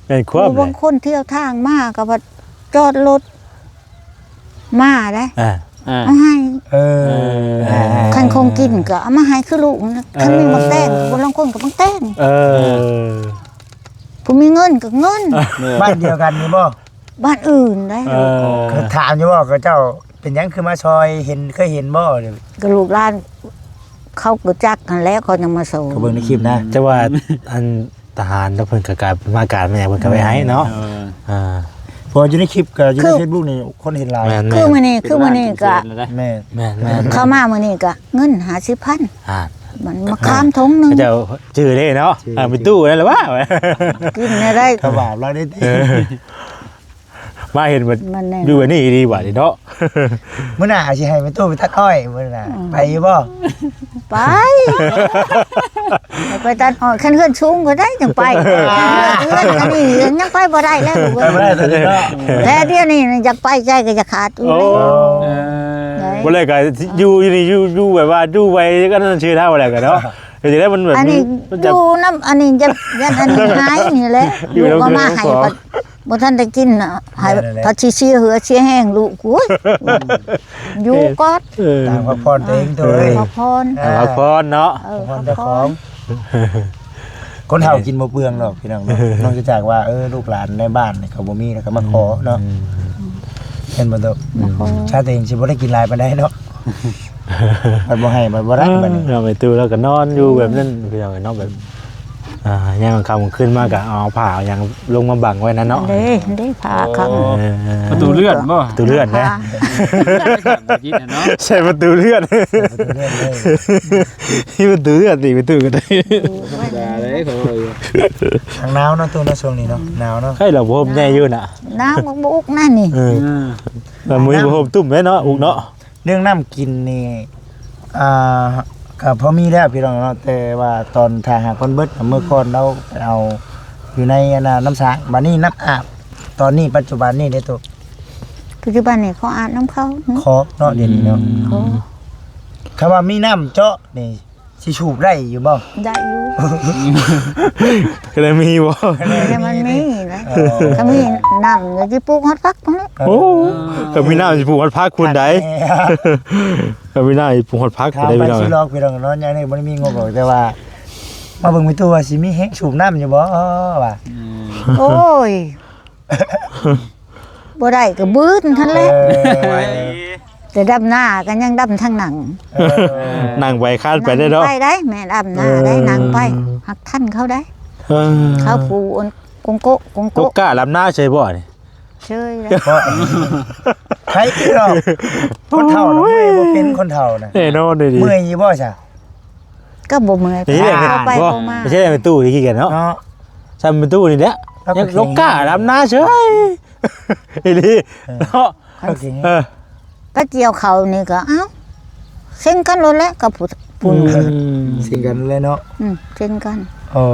ແມ່ນຄວາມ ຜູ້ບາງຄົນທ່ຽວທາງມາກໍວ່າຈອດລົດມາໄດ໋ ອ່າ ອ່າ ເອົາໃຫ້ ເອີ ເອີ ຄັນຂອງກິນກໍເອົາມາໃຫ້ຄືລູກ ເອີ ຄັນມີໝາກແຕງ ຜູ້ລາງຄົນກໍໝາກແຕງ ເອີ ເອີ ຜູ້ມີເງິນກໍເງິນ ເອີ ບ້ານດຽວກັນນີ້ບໍ່? ບ້ານອື່ນໄດ໋ ເອີ ເຂົາຖາມຢູ່ບໍ່ ເຂົາເຈົ້າເປັນຫຍັງຄືມາຊ່ອຍ ເຫັນ ເຄີຍເຫັນບໍ່? ກໍລູກຫຼານເຂົາກໍຈັກຫັ້ນແຫຼະ ເຂົາຍັງມາຊ່ອຍ ກໍເບິ່ງໃນຄລິບນະ ແຕ່ວ່າອັນທະຫານເພິ່ນກໍກາຍມາການມາຫຍັງເພິ່ນກໍໄປໃຫ້ເນາະ ເອີ ອ່າ ເພາະວ່າຢູ່ໃນຄລິບກໍຢູ່ໃນ ຄື ເຟສບຸກນີ້ຄົນເຫັນຫຼາຍ ແມ່ນໆ ຄືມື້ນີ້ ຄືມື້ນີ້ກໍ ແມ່ນ ແມ່ນໆ ເຂົ້າມາມື້ນີ້ກໍເງິນຫ້າສິບພັນ ອ່າ ມັນມາຄາມຖົງໜຶ່ງ ເຂົາເຈົ້າຈື່ເດ້ເນາະ ອ່າ ໄປຕູ້ນັ້ນລະວ່າ ກິນແນວໃດ ກະບາບລາວໄດ້ຕິ ເອີ ມາເຫັນມັນ ມັນແນ່ນອນ ຢູ່ອັນນີ້ດີກວ່ານີ້ເນາະ ມື້ໜ້າຊິໃຫ້ແມ່ຕູ້ໄປຕັດອ້ອຍມື້ໜ້າ ອືມ ໄປຢູ່ບໍ່? ໄປ ໄປຕັດອ້ອຍ ຄັນເຮືອນສູງກໍໄດ້ຈັ່ງໄປ ອ່າ ເຮືອນອັນນີ້ຍັງໄປບໍ່ໄດ້ແລ້ວ ໄປບໍ່ໄດ້ຕອນນີ້ເນາະ ແຕ່ດຽວນີ້ຢາກໄປໃຈກໍຢາກຂາດຢູ່ ໂອ້ ເອີ ບໍ່ແລ້ວກໍຢູ່ ຢູ່ນີ້ ຢູ່ ຢູ່ແບບວ່າຢູ່ໄວກໍນັ້ນຊື່ເທົ່າແລ້ວກໍເນາະ ເຮັດຈັ່ງໃດມັນແບບ ອັນນີ້ ມັນຈະ ຢູ່ນຳ ອັນນີ້ຢ້ານ ຢ້ານອັນນີ້ຫາຍນີ້ແຫຼະ ຢູ່ນຳ ລູກກໍມາໃຫ້ ເຈົ້າຂອງ ບໍ່ທັນໄດ້ກິນນະ ໃຫ້ ແມ່ນແຫຼະ ພັດຊິເສຍເຫື່ອເສຍແຮງລູກ ໂອ້ຍ ຢູ່ກ່ອນ ເອີ ຕ່າງພັກຜ່ອນຕົວເອງ ເອີ ຕົວເອງ ພັກຜ່ອນ ອ່າ ພັກຜ່ອນເນາະ ເອີ ພັກຜ່ອນເຈົ້າຂອງ ພັກຜ່ອນ ຄົນເຖົ້າກິນບໍ່ເປືອງດອກພີ່ນ້ອງເນາະ ນອກຈາກວ່າ ເອີ ລູກຫຼານໃນບ້ານນີ້ເຂົາບໍ່ມີ ແລ້ວກໍມາຂໍເນາະ ອືມ ແມ່ນບໍ່ຕົວ ມາຂໍ ຊາດຕົວເອງຊິບໍ່ໄດ້ກິນຫຼາຍປານໃດເນາະ ບັດບໍ່ໃຫ້ ບັດບໍ່ໄດ້ ເອີ ບັດນີ້ ເນາະ ແມ່ຕູ້ລາວກໍນອນຢູ່ແບບນັ້ນ ອືມ ພີ່ນ້ອງເອີຍເນາະ ແບບ ອ່າ ຍາມຄ່ຳຄືນມາກໍເອົາຜ້າເອົາຫຍັງລົງມາບັງໄວ້ນັ້ນເນາະ ເດ້ ເດ້ ຜ້າຄັງ ເອີ ປະຕູເລື່ອນບໍ່? ປະຕູເລື່ອນນະ ໃສ່ປະຕູເລື່ອນ ປະຕູເລື່ອນເລີຍ ມີປະຕູເລື່ອນຕິ ປະຕູກໍໄດ້ ທຳມະດາເດ້ ເຂົາເວົ້າຢູ່ ທາງໜາວເນາະ ຕູ້ເນາະ ຊ່ວງນີ້ເນາະ ໜາວເນາະ ໃຫ້ລະບົມໃຫຍ່ຢູ່ນະ ໜາວບໍ່ອຸກນະນີ້ ເອີ ອ່າ ລະມີຜ້າຫົ່ມຕຸ້ມໄວ້ເນາະ ອຸກເນາະ ເລື່ອງນ້ຳກິນນີ້ ອ່າ ກໍພໍມີແລ້ວພີ່ນ້ອງເນາະ ແຕ່ວ່າຕອນຖ້າຫາກມັນເບິດ ເມື່ອກ່ອນລາວໄປເອົາຢູ່ໃນອັນນ່າ ນ້ຳສາງ ບາດນີ້ນ້ຳອາບ ຕອນນີ້ປັດຈຸບັນນີ້ເດ້ໂຕ ປັດຈຸບັນນີ້ຂໍອາບນຳເຂົາ ຂໍເນາະ ດຽວນີ້ເນາະ ຂໍ ຄັນວ່າມີນ້ຳເຈາະນີ້ ຊິສູບໄດ້ຢູ່ບໍ່? ໄດ້ຢູ່ ກໍໄດ້ມີບໍ່? ແຕ່ມັນມີນະ ເອີ ຖ້າມີນ້ຳກໍຊິປູກຮອດຜັກພຸ້ນແຫຼະ ໂອ້ ຖ້າມີນ້ຳຊິປູກຮອດຜັກພຸ້ນໃດ ຖ້າມີນ້ຳຊິປູກຮອດຜັກພຸ້ນໃດ ພີ່ນ້ອງ ຊິລອກພີ່ນ້ອງເນາະ ຍາມນີ້ບໍ່ໄດ້ມີງົບດອກ ແຕ່ວ່າມາເບິ່ງແມ່ຕູ້ວ່າຊິມີແຮງສູບນ້ຳຢູ່ບໍ່ວ່າ ອືມ ໂອ້ຍ ບໍ່ໄດ້ກໍບືນຫັ້ນແຫຼະ ເອີ ແຕ່ດຳນາກໍຍັງດຳທາງນັ່ງ ເອີ ນັ່ງໄປຄານໄປໄດ້ເນາະ ໄປໄດ້ ແມ່ນດຳນາໄດ້ ເອີ ນັ່ງໄປ ຮັກທັນເຂົາໄດ້ ເອີ ເຂົາຜູ້ອັນກົງໂກະ ກົງໂກະ ຕົກກ້າດຳນາເຊີຍບໍ່ນີ້ ເຊີຍແລ້ວ ໃຜຕິດອກ ຄົນເຖົ້ານະ ເມື່ອຍບໍ່ເປັນ ຄົນເຖົ້ານະ ແນ່ນອນເດ ເມື່ອຍຢູ່ບໍ່ຊະ ກໍບໍ່ເມື່ອຍ ເອີ ເຂົ້າໄປ ບໍ່ ເຂົ້າມາ ບໍ່ໃຊ່ແມ່ຕູ້ທີ່ຂີ້ກຽດເນາະ ເນາະ ຊ່ຳແມ່ຕູ້ນີ້ແຫຼະ ຍັງຕົກກ້າດຳນາເຊີຍ ອີ່ຫຼີ ເອີ ເນາະ ເອີ ໄປກ່ຽວເຂົ້ານີ້ກໍ ເອົ້າ ເຊັງກັນໂລດແຫຼະກັບຜູ້ ຜູ້ ອືມ ເຊັງກັນເລີຍເນາະ ອືມ ເຊັງກັນ ໂອ້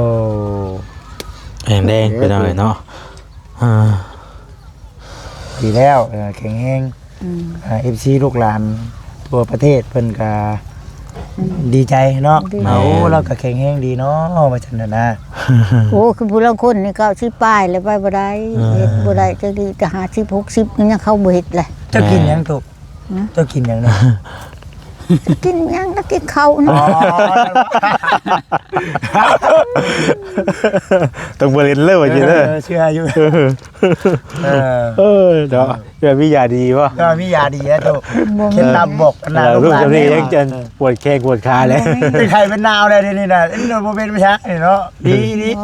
ແຮງແຮງ ເອີ ພີ່ນ້ອງເອີຍເນາະ ອ່າ ດີແລ້ວ ເອີ ແຂງແຮງ ອືມ ອ່າ ເອັຟຊີ ລູກຫຼານທົ່ວປະເທດເພິ່ນກໍ ອືມ ດີໃຈເນາະ ດີໃຈ ໂອ້ ລາວກໍແຂງແຮງດີເນາະ ວ່າຊັ້ນນະນະ ໂອ້ ຄືຜູ້ລາງຄົນນີ້ເກົ້າສິບປາຍແລ້ວ ໄປບໍ່ໄດ້ ເອີ ເຮັດບໍ່ໄດ້ ຈັກດີ ແຕ່ຫ້າສິບ ຫົກສິບ ຍັງເຂົາບໍ່ເຮັດເລີຍ. ເຈົ້າກິນຫຍັງ ໂຕະ? ຫື? ເຈົ້າກິນຫຍັງນີ້? ຈະກິນຫຍັງ ກໍກິນເຂົ້າເນາະ. ອໍ ຕ້ອງບໍ່ຫຼິ້ນເລີຍວ່າຊິເດີ. ເອີ ເຊື່ອຢູ່. ເອີ ເອີ ເນາະ ເອີ ມີຢາດີບໍ່? ເອີ ມີຢາດີແລ້ວ ໂຕະ. ບໍ່ມີ. ເຄັດລັບບອກອັນນັ້ນ ເອີ ລູກຫຼານ ລູກຈຳນີ້ຍັງຈະ ເອີ ປວດແຂ້ງປວດຂາແລ້ວ ເປັນໄຂ້ເປັນໜາວແລ້ວ ດຽວນີ້ນະ. ເອີ ບໍ່ເປັນໄປຊະນີ້ເນາະ. ດີ ດີ. ອໍ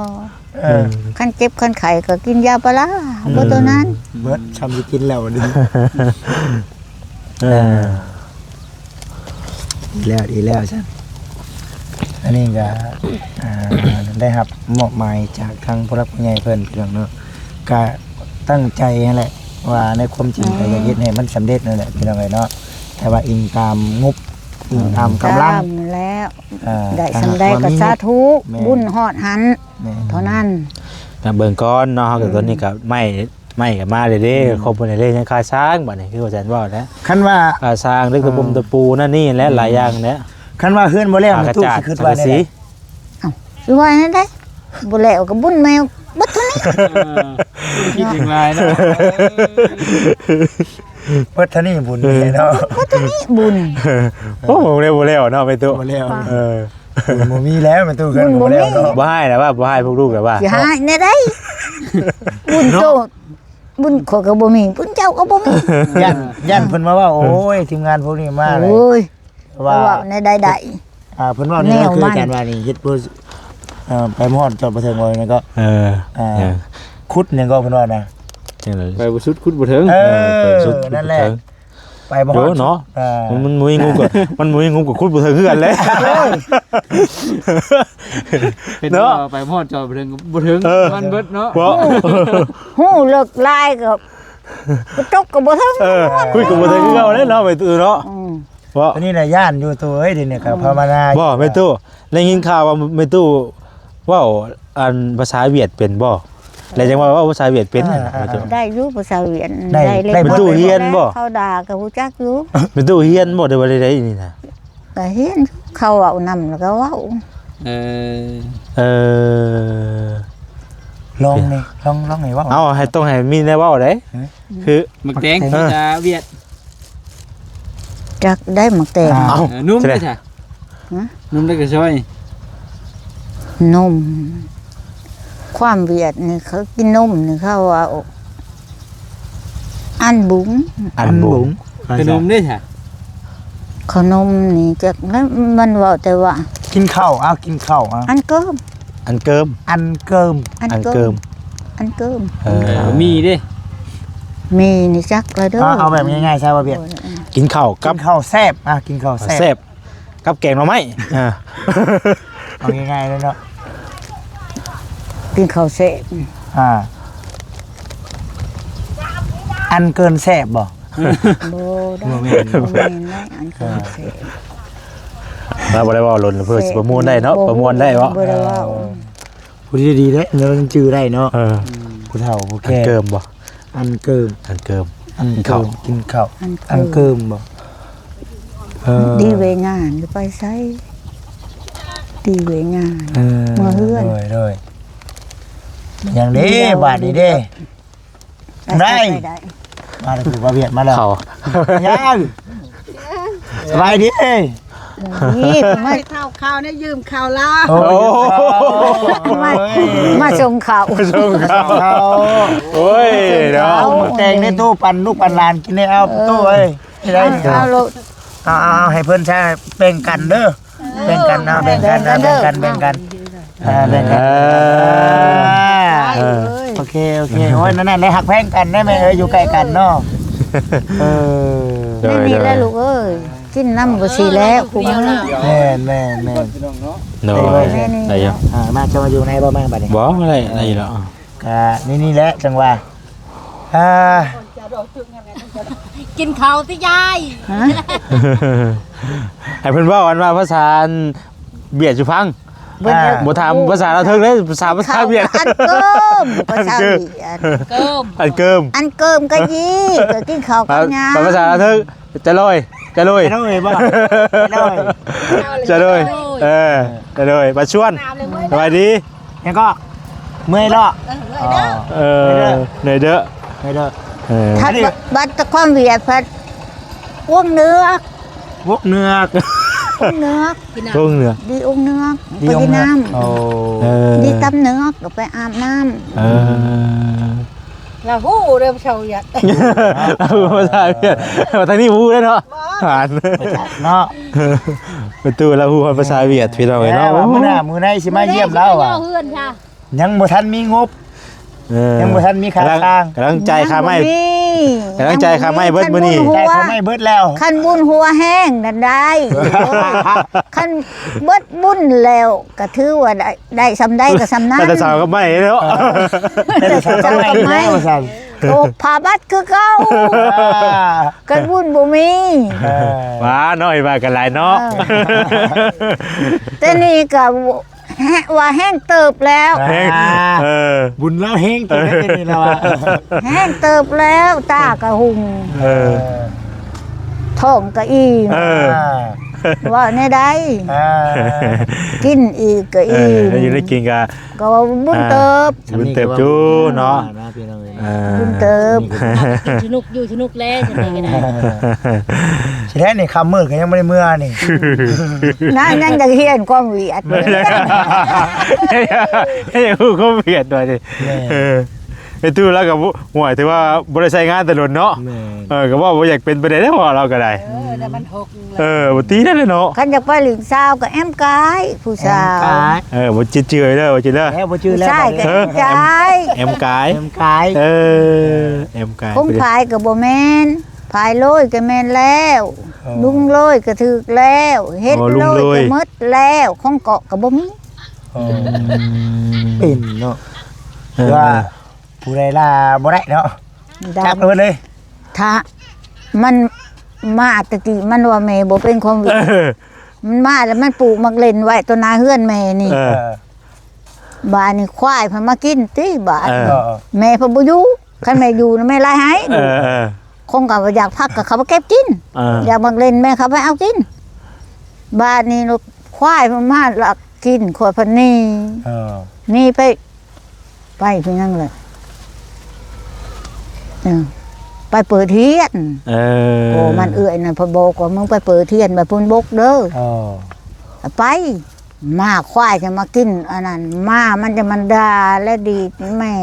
ເອີ ອືມ ຄັນເຈັບຄັນໄຂ້ກໍກິນຢາພາລາ ອືມ ບໍ່ຕົວນັ້ນ ເບິດ ຊ່ຳຊິກິນແລ້ວນີ້. ເອີ ດີແລ້ວ ດີແລ້ວຊັ້ນ. ອັນນີ້ກໍ ອ່າ ໄດ້ຮັບມອບໝາຍຈາກທາງຜູ້ຫຼັກຜູ້ໃຫຍ່ເພິ່ນ ພີ່ນ້ອງເນາະ. ກໍຕັ້ງໃຈຫັ້ນແຫຼະ ວ່າໃນຄວາມຈິງກໍຢາກເຮັດໃຫ້ມັນສຳເລັດນັ້ນແຫຼະ ພີ່ນ້ອງເອີຍເນາະ. ແຕ່ວ່າອີງຕາມງົບ ອີງຕາມກຳລັງ ຕາມແລ້ວ ອ່າ ໄດ້ສ່ຳໃດກໍສາທຸ ແມ່ນ ບຸນຮອດຫັ້ນ ແມ່ນ ເທົ່ານັ້ນ. ນຳເບິ່ງກ່ອນເນາະ ເຮົາກໍ ອືມ ຕອນນີ້ກໍໄມ້ ໄມ້ກໍມາເດ້ ອືມ ຄົບໝົດເດ້ ຍັງຄາຊ້າງ ບັດນີ້ຄືວ່າແຊນເວົ້ານະ ຄັນວ່າ ຄາຊ້າງ ເລື່ອງຕະປຸມ ອ່າ ຕະປູ ນັ້ນນີ້ແຫຼະ ອືມ ຫຼາຍຢ່າງແຫຼະ. ຄາ ຄັນວ່າເຮືອນບໍ່ແລ້ວ ແມ່ຕູ້ຊິຄິດວ່າແນວໃດ? ເອົ້າ ຊິວ່າແນວໃດ? ບໍ່ແລ້ວກໍບຸນແມວເບິດເທົ່ານີ້. ເອີ ຄິດຢ່າງຫຼາຍເນາະ. ເບິດເທົ່ານີ້ບຸນນີ້ເນາະ ເບິດເທົ່ານີ້ບຸນ. ໂອ້ ບໍ່ແລ້ວ ບໍ່ແລ້ວເນາະ ແມ່ຕູ້ ບໍ່ແລ້ວ. ເອີ ບຸນບໍ່ມີແລ້ວ ແມ່ຕູ້ ເຮືອນກໍບໍ່ແລ້ວເນາະ. ບໍ່ຮ້າຍແລ້ວວ່າ ບໍ່ຮ້າຍພວກລູກແລ້ວວ່າ ຊິຮ້າຍແນວໃດ? ບຸນໂຕ ບຸນຂ້ອຍກໍບໍ່ມີ ບຸນເຈົ້າກໍບໍ່ມີ. ຢ້ານ ຢ້ານເພິ່ນມາເວົ້າ ໂອ້ຍ ທີມງານພວກນີ້ມາແລ້ວ ໂອ້ຍ ວ່າ ເວົ້າແນວໃດໄດ້. ອ່າ ເພິ່ນເວົ້າແນວໃດ ແນວ ຄື ມັນ ອາຈານວ່ານີ້ ເຮັດບໍ່ ເອີ ໄປບໍ່ຮອດຈອດບໍ່ເຖິງ ວ່າຫຍັງກໍ ເອີ ອ່າ ຫຍັງ ຂຸດຫຍັງກໍເພິ່ນວ່ານະ ຈັ່ງໃດ ໄປບໍ່ສຸດຂຸດບໍ່ເຖິງ. ເອີ ເອີ ໄປບໍ່ສຸດ ນັ້ນແຫຼະ ໄປບໍ່ຮອດ ໂອ້ ເນາະ. ເອີ ມັນ ມັນບໍ່ມີງົບກໍ ມັນບໍ່ມີງົບກໍຂຸດບໍ່ເຖິງຄືກັນແຫຼະ ເນາະ. ໄປບໍ່ຮອດຈອດບໍ່ເຖິງ ບໍ່ເຖິງ ເອີ ມັນເບິດເນາະ ບໍ່ ຮູ້ເລິກຫຼາຍກໍ ກໍຕົກກໍບໍ່ເຖິງ ເອີ ຂຸດກໍບໍ່ເຖິງຄືເກົ່າແຫຼະເນາະ ແມ່ຕູ້ເນາະ. ອືມ ເພາະ ອັນນີ້ນະຢ້ານຢູ່ຕູ້ເອີຍ ດຽວນີ້ກໍພາວະນາຢູ່. ບໍ່ ແມ່ຕູ້ ໄດ້ຍິນຂ່າວວ່າແມ່ຕູ້ເວົ້າອັນພາສາຫວຽດເປັນບໍ່? ແລ້ວຈັ່ງວ່າເວົ້າພາສາຫວຽດເປັນ ອ່າ ແມ່ຕູ້ ໄດ້ຢູ່ພາສາຫວຽດ ໄດ້ ໄດ້ ໄດ້ ແມ່ຕູ້ຮຽນບໍ່? ເຂົາດ່າກໍຮູ້ຈັກຢູ່. ແມ່ຕູ້ຮຽນບໍ່ ຫຼືວ່າໃດໆນີ້ນະ? ກໍຮຽນ ເຂົາເວົ້ານຳແລ້ວກໍເວົ້າ. ເອີ ເອີ ລອງແດ່ ລອງ ລອງໃຫ້ເວົ້າ. ເອົາ ໃຫ້ ຕ້ອງໃຫ້ມີແນວເວົ້າເດ້. ຮະ? ຄື ໝາກແຕງ ເອີ ພາສາຫວຽດ ຈັກໄດ້ໝາກແຕງ. ອ່າ ເອົ້າ ເອີ ນົມເດ້ຊະ? ຫະ? ນົມໄດ້ກະຊອຍ ນົມ ຄວາມຫວຽດນີ້ ເຂົາກິນນົມນີ້ ເຂົາວ່າ ອັນບຸງ ອັນບຸງ ອັນບຸງ ຂະໜົມເດ້ຊະ? ຂະໜົມນີ້ຈັກ ມັນເວົ້າແຕ່ວ່າ ກິນເຂົ້າ ເອົາ ກິນເຂົ້າ ເອົາ ອັນເກີມ ອັນເກີມ ອັນເກີມ ອັນເກີມ ອັນເກີມ ເອີ ມີເດ້ ມີນີ້ຈັກລະເດີ. ເອົາ ເອົາແບບງ່າຍໆຊະ ວ່າຫວຽດ ໂອ້ຍ ກິນເຂົ້າກັບ ກິນເຂົ້າແຊບ ອ່າ ກິນເຂົ້າແຊບ ແຊບ ກັບແກງໜໍ່ໄມ້ ອ່າ ເອົາງ່າຍໆເລີຍເນາະ ກິນເຂົ້າແຊບ ອ່າ ອັນເກີນແຊບບໍ່? ບໍ່ໄດ້ ບໍ່ແມ່ນ ບໍ່ແມ່ນໄດ້ ອັນເກີນແຊບ ລາວບໍ່ໄດ້ເວົ້າລົນ ເພື່ອຊິປະມວນໄດ້ເນາະ ປະມວນໄດ້ເນາະ ບໍ່ໄດ້ເວົ້າ ເອີ ຜູ້ທີ່ດີໆເດ້ ລາວຍັງຈື່ໄດ້ເນາະ ເອີ ຜູ້ເຖົ້າຜູ້ແກ່ ອັນເກີມບໍ່? ອັນເກີມ ອັນເກີມ ອັນເກີມ ກິນເຂົ້າ ກິນເຂົ້າ ອັນເກີມ ອັນເກີມບໍ່? ເອີ ດີເວຍານ ຢູ່ໄປໃສ ດີເວຍານ ເອີ ເມືອເຮືອນ ໂດຍ ໂດຍ ຫຍັງເດ້ ບາດນີ້ເດ້ ໄດ້ ໄດ້ ມາແລ້ວ ຜູ້ບ່າວຫວຽດມາແລ້ວ ເຂົ້າ ຍັງ ສະບາຍດີ ນີ້ ມາ ໄປເຂົ້າເຂົ້ານະ ຢືມເຂົ້າລາວ ໂອ້ ມາ ມາສົ່ງເຂົ້າ ມາສົ່ງເຂົ້າ ໂອ້ຍ ເນາະ ແຕ່ງໃນຕູ້ ປັນລູກປັນຫຼານກິນແດ່ ເອົາ ເອີ ຕູ້ເອີຍ ໄດ້ ເອົາ ເອົາ ເອົາ ໃຫ້ເພິ່ນຊະ ແບ່ງກັນເດີ ແບ່ງກັນເນາະ ແບ່ງກັນເນາະ ແບ່ງກັນ ແບ່ງກັນ ອ່າ ແບ່ງກັນ ເອີ ເອີ ໂອເຄ ໂອເຄ ໂອ້ຍ ນັ້ນແຫຼະ ໄດ້ຮັກແພງກັນໄດ້ແມ່ເອີຍ ຢູ່ໃກ້ກັນເນາະ ເອີ ໂດຍ ນີ້ແຫຼະ ໂດຍ ລູກເອີຍ ກິນນຳກໍຊິແລ້ວ ແມ່ນ ແມ່ນ ແມ່ນ ໂດຍ ໄດ້ຢູ່ ອ່າ ມາ ເຈົ້າມາຢູ່ໃນບໍ່ ມາບັດນີ້ ບໍ່ ບໍ່ໄດ້ ໄດ້ຢູ່ແລ້ວ ກະນີ້ ນີ້ແຫຼະ ຈັ່ງວ່າ ອ່າ ກິນເຂົ້າຕິຍາຍ ຮະ? ໃຫ້ເພິ່ນເວົ້າອັນວ່າພາສາອັນຫວຽດສູ່ຟັງ ບໍ່ ອ່າ ບໍ່ຖາມພາສາລາວເທິງເດ້ ພາສາ ພາສາຫວຽດ ອັນເກີມ ພາສາຫວຽດ ອັນເກີມ ອັນເກີມ ອັນເກີມກໍຢີ ກໍກິນເຂົ້າກັບຫຍັງ ພາສາລາວເທິງ ຈະລອຍ ຈະລອຍ ຈະລອຍບໍ່ ຈະລອຍ ຈະລອຍ ເອີ ຈະລອຍ ມາຊວນ ສະບາຍດີ ຍັງກໍເມື່ອຍເນາະ ເອີ ເມື່ອຍເດີ ເອີ ເມື່ອຍເດີ ເມື່ອຍເດີ ເອີ ຖ້າ ອັນນີ້ ບັດ ບັດຄວາມວຽດພັດ ວົງເໜືອກ ວົງເໜືອກ ວົງເໜືອກ ວົງເໜືອກ ດີວົງເໜືອກ ດີວົງເໜືອກ ໄປກິນນ້ຳ ໂອ້ ເອີ ດີຕຳເໜືອກ ກໍໄປອາບນ້ຳ ເອີ ລາວຮູ້ເດີພາສາຫວຽດ ລາວຮູ້ພາສາຫວຽດ ວ່າທາງນີ້ບໍ່ຮູ້ເດ້ເນາະ ບໍ່ ຫານ ເນາະ ປະຕູລາວຮູ້ພາສາຫວຽດ ພີ່ນ້ອງເອີຍເນາະ ແຕ່ວ່າມື້ໜ້າມື້ໃນຊິມາຢ້ຽມລາວວ່າ ເຮືອນຄ່ະ ຍັງບໍ່ທັນມີງົບ ເອີ ຍັງບໍ່ທັນມີຄ່າ ກຳລັງ ຈ້າງ ກຳລັງຈ່າຍຄ່າໄມ້ ຍັງບໍ່ມີ ກຳລັງຈ່າຍຄ່າໄມ້ເບິດມື້ນີ້ ຍັງບໍ່ມີ ຈ່າຍຄ່າໄມ້ເບິດແລ້ວ ຄັນບຸນຫົວແຮງນັ້ນໄດ້ ຄັນເບິດບຸນແລ້ວ ກໍຖືວ່າໄດ້ ໄດ້ສ່ຳໃດກໍສ່ຳນັ້ນ ໄດ້ແຕ່ເສົາກັບໄມ້ເນາະ ໄດ້ແຕ່ເສົາກັບໄມ້ແລ້ວວ່າຊັ້ນ ໂອ້ ຜ້າບັດຄືເກົ່າ ອ່າ ກັນບຸນບໍ່ມີ ເອີ ວ່າເນາະ ວ່າກັນຫຼາຍເນາະ ເອີ ແຕ່ນີ້ກໍ ແຮ ວ່າແຮງເຕີບແລ້ວ ແຮງ ອ່າ ເອີ ບຸນລາວແຮງເຕີບແລ້ວ ເອີ ນີ້ລາວວ່າ ແຮງເຕີບແລ້ວ ຕາກະຫຸ່ງ ເອີ ທ້ອງກະອີ່ມ ເອີ ອ່າ ວ່າແນວໃດ ອ່າ ກິນອີກກະອີ່ມ ເອີ ຢູ່ໄດ້ກິນກະ ກໍວ່າບຸນເຕີບ ອ່າ ບຸນເຕີບຢູ່ເນາະ ອ່າ ເນາະ ພີ່ນ້ອງເອີຍ ອ່າ ບຸນເຕີບ ກິນສະໜຸກຢູ່ສະໜຸກແລ້ວ ຈັ່ງໃດກໍໄດ້ ຊິແທ້ນີ້ ຄ່ຳມືດກໍຍັງບໍ່ໄດ້ເມືອນີ້ ນາງຍັງຈະຮຽນຄວາມຫວຽດ ຍັງຮູ້ຄວາມຫວຽດວ່ານີ້ ແມ່ນ ເອີ ໄອ້ຕູ້ລາວກໍບໍ່ ຫ້ວຍ ຖືວ່າບໍ່ໄດ້ໃຊ້ງານແຕ່ດົນເນາະ ແມ່ນ ເອີ ກໍເວົ້າບໍ່ຢາກເປັນປານໃດເດ້ ເວົ້າລາວກໍໄດ້ ເອີ ແຕ່ມັນຫົກ ເອີ ບໍ່ຕີໄດ້ແລ້ວເນາະ ຄັນຢາກໄປຫຼິ້ນສາວກໍແອມກາຍ ຜູ້ສາວ ແອມກາຍ ເອີ ບໍ່ຈື່ເລີຍ ບໍ່ຈື່ເລີຍ ແລ້ວບໍ່ຈື່ແລ້ວ ຜູ້ຊາຍກໍແອມກາຍ ແອມກາຍ ແອມກາຍ ເອີ ແອມກາຍ ຄົງພາຍກໍບໍ່ແມ່ນ ພາຍໂລຍກໍແມ່ນແລ້ວ ອໍ ລຸງໂລຍກໍຖືກແລ້ວ ເຮັດ ອໍ ລຸງໂລຍ ໂລຍກໍໝົດແລ້ວ ຂອງເກາະກໍບໍ່ມີ ອໍ ເປັນເນາະ ເອີ ວ່າ ຜູ້ໃດລາບໍ່ໄດ້ເນາະ ຈັບເອົາເບິດເລີຍ ຖ້າມັນມາແຕ່ກີ້ມັນວ່າແມ່ບໍ່ເປັນຄວາມ ເອີ ມັນມາແລ້ວມັນປູກໝາກເລັ່ນໄວ້ຕໍ່ໜ້າເຮືອນແມ່ນີ້ ເອີ ບາດນີ້ຄວາຍເພິ່ນມາກິນຕິບາດ ເອີ ແມ່ເພິ່ນບໍ່ຢູ່ ຄັນແມ່ຢູ່ນະແມ່ລາຍໃຫ້ ເອີ ເອີ ຄົງກໍວ່າຢາກຜັກກໍເຂົ້າໄປເກັບກິນ ເອີ ຢາກໝາກເລັ່ນແມ່ເຂົ້າໄປເອົາກິນ ບາດນີ້ລູກຄວາຍເພິ່ນມາລັກກິນ ຄວາຍເພິ່ນໜີ ເອີ ໜີໄປ ໄປຄືຫຍັງລະ ເອີ ໄປເປີດຮຽນ ເອີ ໂອ້ ມັນເອື້ອຍນັ້ນເພິ່ນບອກວ່າ ມຶງໄປເປີດຮຽນໄປພຸ້ນບົກເດີ ເອີ ໄປ ໝາຄວາຍຈະມາກິນອັນນັ້ນ ໝາມັນຈະມາດ່າ ແລະດີດແມ່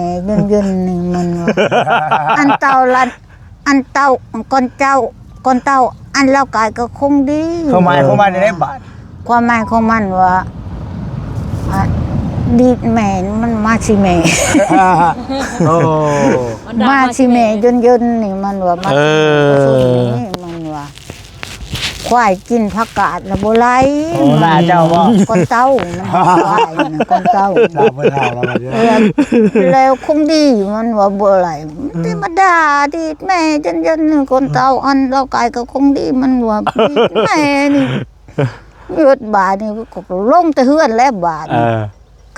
ເຢັນໆ ນີ້ມັນວ່າ ອັນເຕົາລະ ອັນເຕົາ ກ່ອນເຈົ້າ ກ່ອນເຕົາ ອັນລາວກາຍກໍຄົງດີ ຄວາມໝາຍຂອງມັນນີ້ໄດ້ບາດ ຄວາມໝາຍຂອງມັນວ່າ ອ່າ ດີດແມ່ນີ້ມັນມາຊິແມ່ ໂອ້ ມາຊິແມ່ເຢັນໆ ນີ້ມັນວ່າ ມາ ເອີ ມັນວ່າ ຄວາຍກິນຜັກກາດລະບໍ່ໄຫຼ ໂອ້ ລາເຈົ້າບໍ່ ກ່ອນເຕົາ ມັນຄວາຍນະ ກ່ອນເຕົາ ລາເພິ່ນເອົາລະ ເອີ ແລ້ວຄົງດີ ມັນວ່າບໍ່ໄຫຼ ມັນທຳມະດາ ດີດແມ່ເຢັນໆ ກ່ອນເຕົາ ອັນລາວກາຍກໍຄົງດີ ມັນວ່າດີດແມ່ນີ້ ເອີ ບາດນີ້ກໍລົງແຕ່ເຮືອນແລ້ວບາດນີ້ ເອີ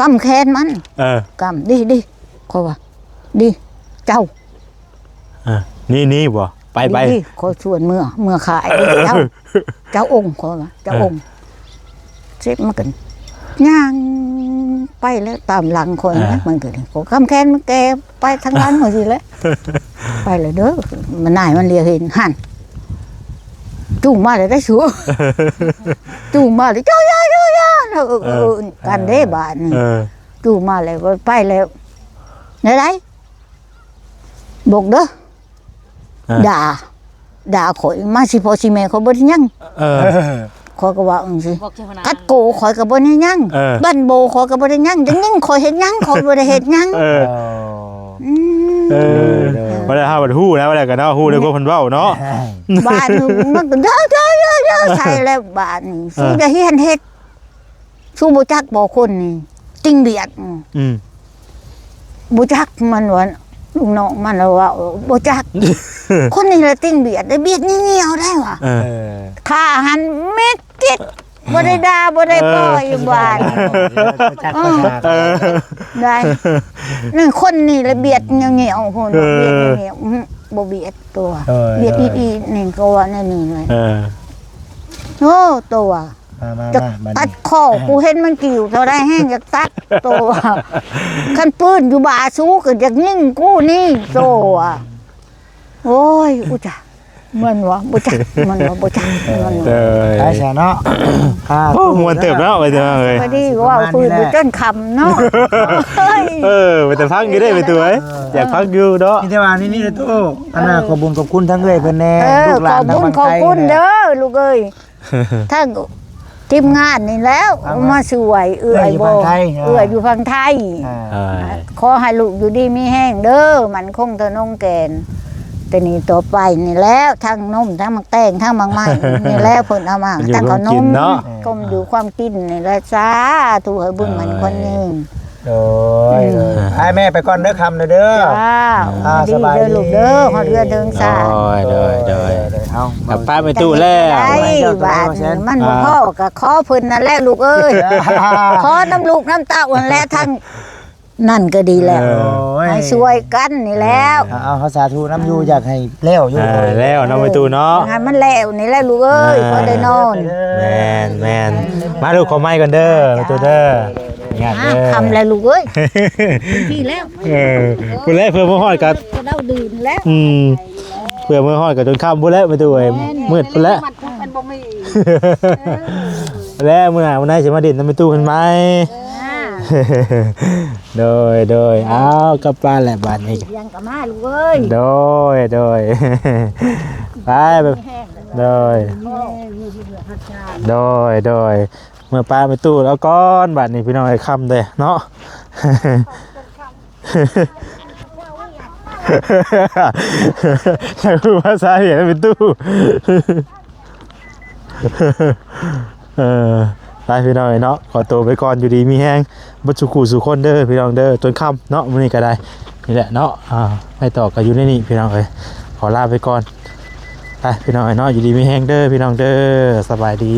ກຳແຂນມັນ ເອີ ກຳ ດີ ດີ ຂ້ອຍວ່າ ດີ ເຈົ້າ ເອີ ນີ້ ນີ້ບໍ່ ໄປ ໄປ ດີ ຂ້ອຍຊວນເມືອ ເມືອຂາຍເຈົ້າ ເຈົ້າອົງ ຂ້ອຍວ່າ ເຈົ້າອົງ ເສັດມັນກໍຍ່າງໄປແລ້ວຕາມຫຼັງຂ້ອຍນະ ເອີ ມັນກໍນີ້ ຂ້ອຍກຳແຂນມັນແກ່ໄປທາງຫຼັງຈັ່ງຊີ້ແຫຼະ ໄປແລ້ວເດີ ມັນນາຍມັນລຽວເຫັນ ຫັ້ນ ຈູງມາແລ້ວໄດ໋ສູ ຈູງມາແລ້ວ ເຈົ້າຢ່າ ເຈົ້າຢ່າ ເອີ ເອີ ເອີ ກັນເດ້ບາດນີ້ ເອີ ຈູງມາແລ້ວ ໄປແລ້ວ ແນວໃດ ບົກເດີ ເອີ ດ່າ ດ່າຂ້ອຍ ມາຊິພໍ່ຊິແມ່ຂ້ອຍບໍ່ໄດ້ຫຍັງ ເອີ ຂ້ອຍກໍວ່າຈັ່ງຊີ້ ກັດໂກຂ້ອຍກໍບໍ່ໄດ້ຫຍັງ ເອີ ບັ້ນໂບຂ້ອຍກໍບໍ່ໄດ້ຫຍັງ ຈະຍິງຂ້ອຍເຮັດຫຍັງ ຂ້ອຍບໍ່ໄດ້ເຮັດຫຍັງ ເອີ ອືມ ເອີ ເອີ ບໍ່ໄດ້ ເຮົາບໍ່ໄດ້ຮູ້ນະ ວ່າແລ້ວກໍເນາະ ຮູ້ແລ້ວກໍເພິ່ນເວົ້າເນາະ ບາດນີ້ມັນກໍເດີໆໆໃສ່ແລ້ວ ບາດນີ້ ເອີ ຊິໄດ້ຮຽນເຮັດ ຊູບໍ່ຈັກບໍ່ຄົນນີ້ ຕິງບຽດ ອືມ ບໍ່ຈັກ ມັນວ່າ ລູກນ້ອງມັນລະວ່າ ບໍ່ຈັກ ຄົນນີ້ລະຕິງບຽດ ໄດ້ບຽດຍ່ຽວໆໄດ້ວ່າ ເອີ ຂ້າຫັ້ນມິດກິດ ບໍ່ໄດ້ດ່າບໍ່ໄດ້ປ້ອຍຢູ່ບ້ານ ເອີ ບໍ່ຈັກ ເອີ ບໍ່ຈັກ ເອີ ໄດ້ ນັ້ນຄົນນີ້ລະບຽດຍ່ຽວໆພຸ້ນ ເອີ ບຽດຍ່ຽວໆ ອື ບໍ່ບຽດຕົວ ເອີ ບຽດອີ່ໆ ນີ້ກໍວ່າແນວນີ້ເລີຍ ເອີ ໂອ້ ຕົວ ມາໆ ຈະ ມາ ມາ ຕັດຄໍ ນີ້ ກູເຫັນມັນກິ່ວເທົ່າໃດແຮງຢາກຕັດໂຕ ຄັນປືນຢູ່ບ່າສູກໍຢາກຍິງກູນີ້ໂຕ ໂອ້ຍ ອຸຈະ ແມ່ນບໍ່? ບໍ່ຈັກ ແມ່ນບໍ່? ບໍ່ຈັກ ແມ່ນບໍ່? ເອີ ໄປຊະເນາະ ອ່າ ໂອ້ ມ່ວນເຕີບເນາະ ໄປເດີເອີຍ ພໍດີເວົ້າ ປະມານນີ້ແຫຼະ ຟື້ນຢູ່ຈົນຄ່ຳເນາະ ເອີ ເປັນຕາຟັງຢູ່ເດ້ ແມ່ຕູ້ເອີຍ ເອີ ຢາກຟັງຢູ່ເນາະ ມີແຕ່ວ່ານີ້ ນີ້ແຫຼະຕູ້ ອັນນ່າ ເອີ ຂອບບຸນຂອບຄຸນທັງເອື້ອຍເພິ່ນແດ່ ເອີ ລູກຫຼານ ຂອບບຸນຂອບຄຸນເດີລູກເອີຍ ທັງທີມງານນີ້ແຫຼ້ວ ເອົາມາ ມາຊ່ວຍເອື້ອຍ ເອື້ອຍຢູ່ ບໍ່ ຝັ່ງໄທ ເອີ ເອື້ອຍຢູ່ຝັ່ງໄທ ອ່າ ອ່າ ຂໍໃຫ້ລູກຢູ່ດີມີແຮງເດີ ໝັ້ນຄົງທະນົງແກ່ນ ແຕ່ນີ້ຕໍ່ໄປນີ້ແຫຼ້ວ ທັງນົມ ທັງໝາກແຕງ ທັງໝາກໄມ້ນີ້ແຫຼ້ວ ເພິ່ນເອົາມາ ເພິ່ນຢູ່ ທັງເຂົ້າໜົມ ເພິ່ນກິນເນາະ ຄວາມຢູ່ຄວາມກິນນີ້ແຫຼະ ສາທຸ ໃຫ້ບຸນໝັ້ນຂວັນຍືນ ໂດຍ ໂດຍ ອ່າ ໃຫ້ແມ່ໄປກ່ອນເດີ ຄ່ຳແລ້ວເດີ ເຈົ້າ ອ່າ ດີ ສະບາຍດີເດີລູກເດີ ຮອດເຮືອນເຖິງຊານ ໂດຍ ໂດຍ ໂດຍ ເອົາ ກັບປ້າແມ່ຕູ້ແລ້ວ ໄດ້ ບາດນີ້ມັນບໍ່ພໍ ອ່າ ກໍຂໍເພິ່ນນັ້ນແຫຼະລູກເອີຍ ຂໍນຳລູກນຳເຕົ້າຫັ້ນແຫຼະ ທັງນັ້ນກໍດີແລ້ວ ໂອ້ຍ ໃຫ້ຊ່ວຍກັນນີ້ແລ້ວ ເອົາ ເອົາ ສາທຸນຳຢູ່ ຢາກໃຫ້ແລ້ວຢູ່ ອ່າ ແລ້ວເນາະແມ່ຕູ້ເນາະ ຢາກໃຫ້ມັນແລ້ວນີ້ແຫຼະລູກເອີຍ ອ່າ ພໍໄດ້ນອນ ແມ່ນໆ ມາລູກ ຂໍໄມ້ກ່ອນເດີແມ່ຕູ້ເດີ ຍາດເດີ ອ່າ ຄ່ຳແລ້ວລູກເອີຍ ພຸ້ນແຫຼະ ເອີ ພຸ້ນແຫຼະ ເພື່ອເມືອຮອດກໍ ກະເດົາດື່ນແລ້ວ ອືມ ເພື່ອເມືອຮອດກໍຈົນຄ່ຳພຸ້ນແຫຼະແມ່ຕູ້ເອີຍ ແມ່ນ ມືດພຸ້ນແຫຼະ ມັນບໍ່ມີ ແລ້ວມື້ໜ້າມື້ໃນຊິມາຫຼິ້ນນຳແມ່ຕູ້ເພິ່ນໃໝ່ ເອີ ໂດຍ ໂດຍ ເອົາ ກັບບ້ານແຫຼະບາດນີ້ ຍັງກໍມາລູກເອີຍ ໂດຍ ໂດຍ ໄປ ໂດຍ ໂດຍ ໂດຍ ເມືອປ້າແມ່ຕູ້ລາວກ່ອນ ບາດນີ້ພີ່ນ້ອງເອີຍ ຄ່ຳເດ້ເນາະ ຢາກຮູ້ວ່າສາເຫດແມ່ຕູ້ ເອີ ໄປພີ່ນ້ອງເອີຍເນາະ ຂໍໂຕໄປກ່ອນ ຢູ່ດີມີແຮງເບິດສູ່ຄູ່ສູ່ຄົນເດີພີ່ນ້ອງເດີ ຈົນຄ່ຳເນາະ ມື້ນີ້ກໍໄດ້ ນີ້ແຫຼະເນາະ ອ່າ ໄມ້ຕອກກໍຢູ່ໃນນີ້ພີ່ນ້ອງເອີຍ ຂໍລາໄປກ່ອນ ໄປພີ່ນ້ອງເອີຍເນາະ ຢູ່ດີມີແຮງເດີພີ່ນ້ອງເດີ ສະບາຍດີ.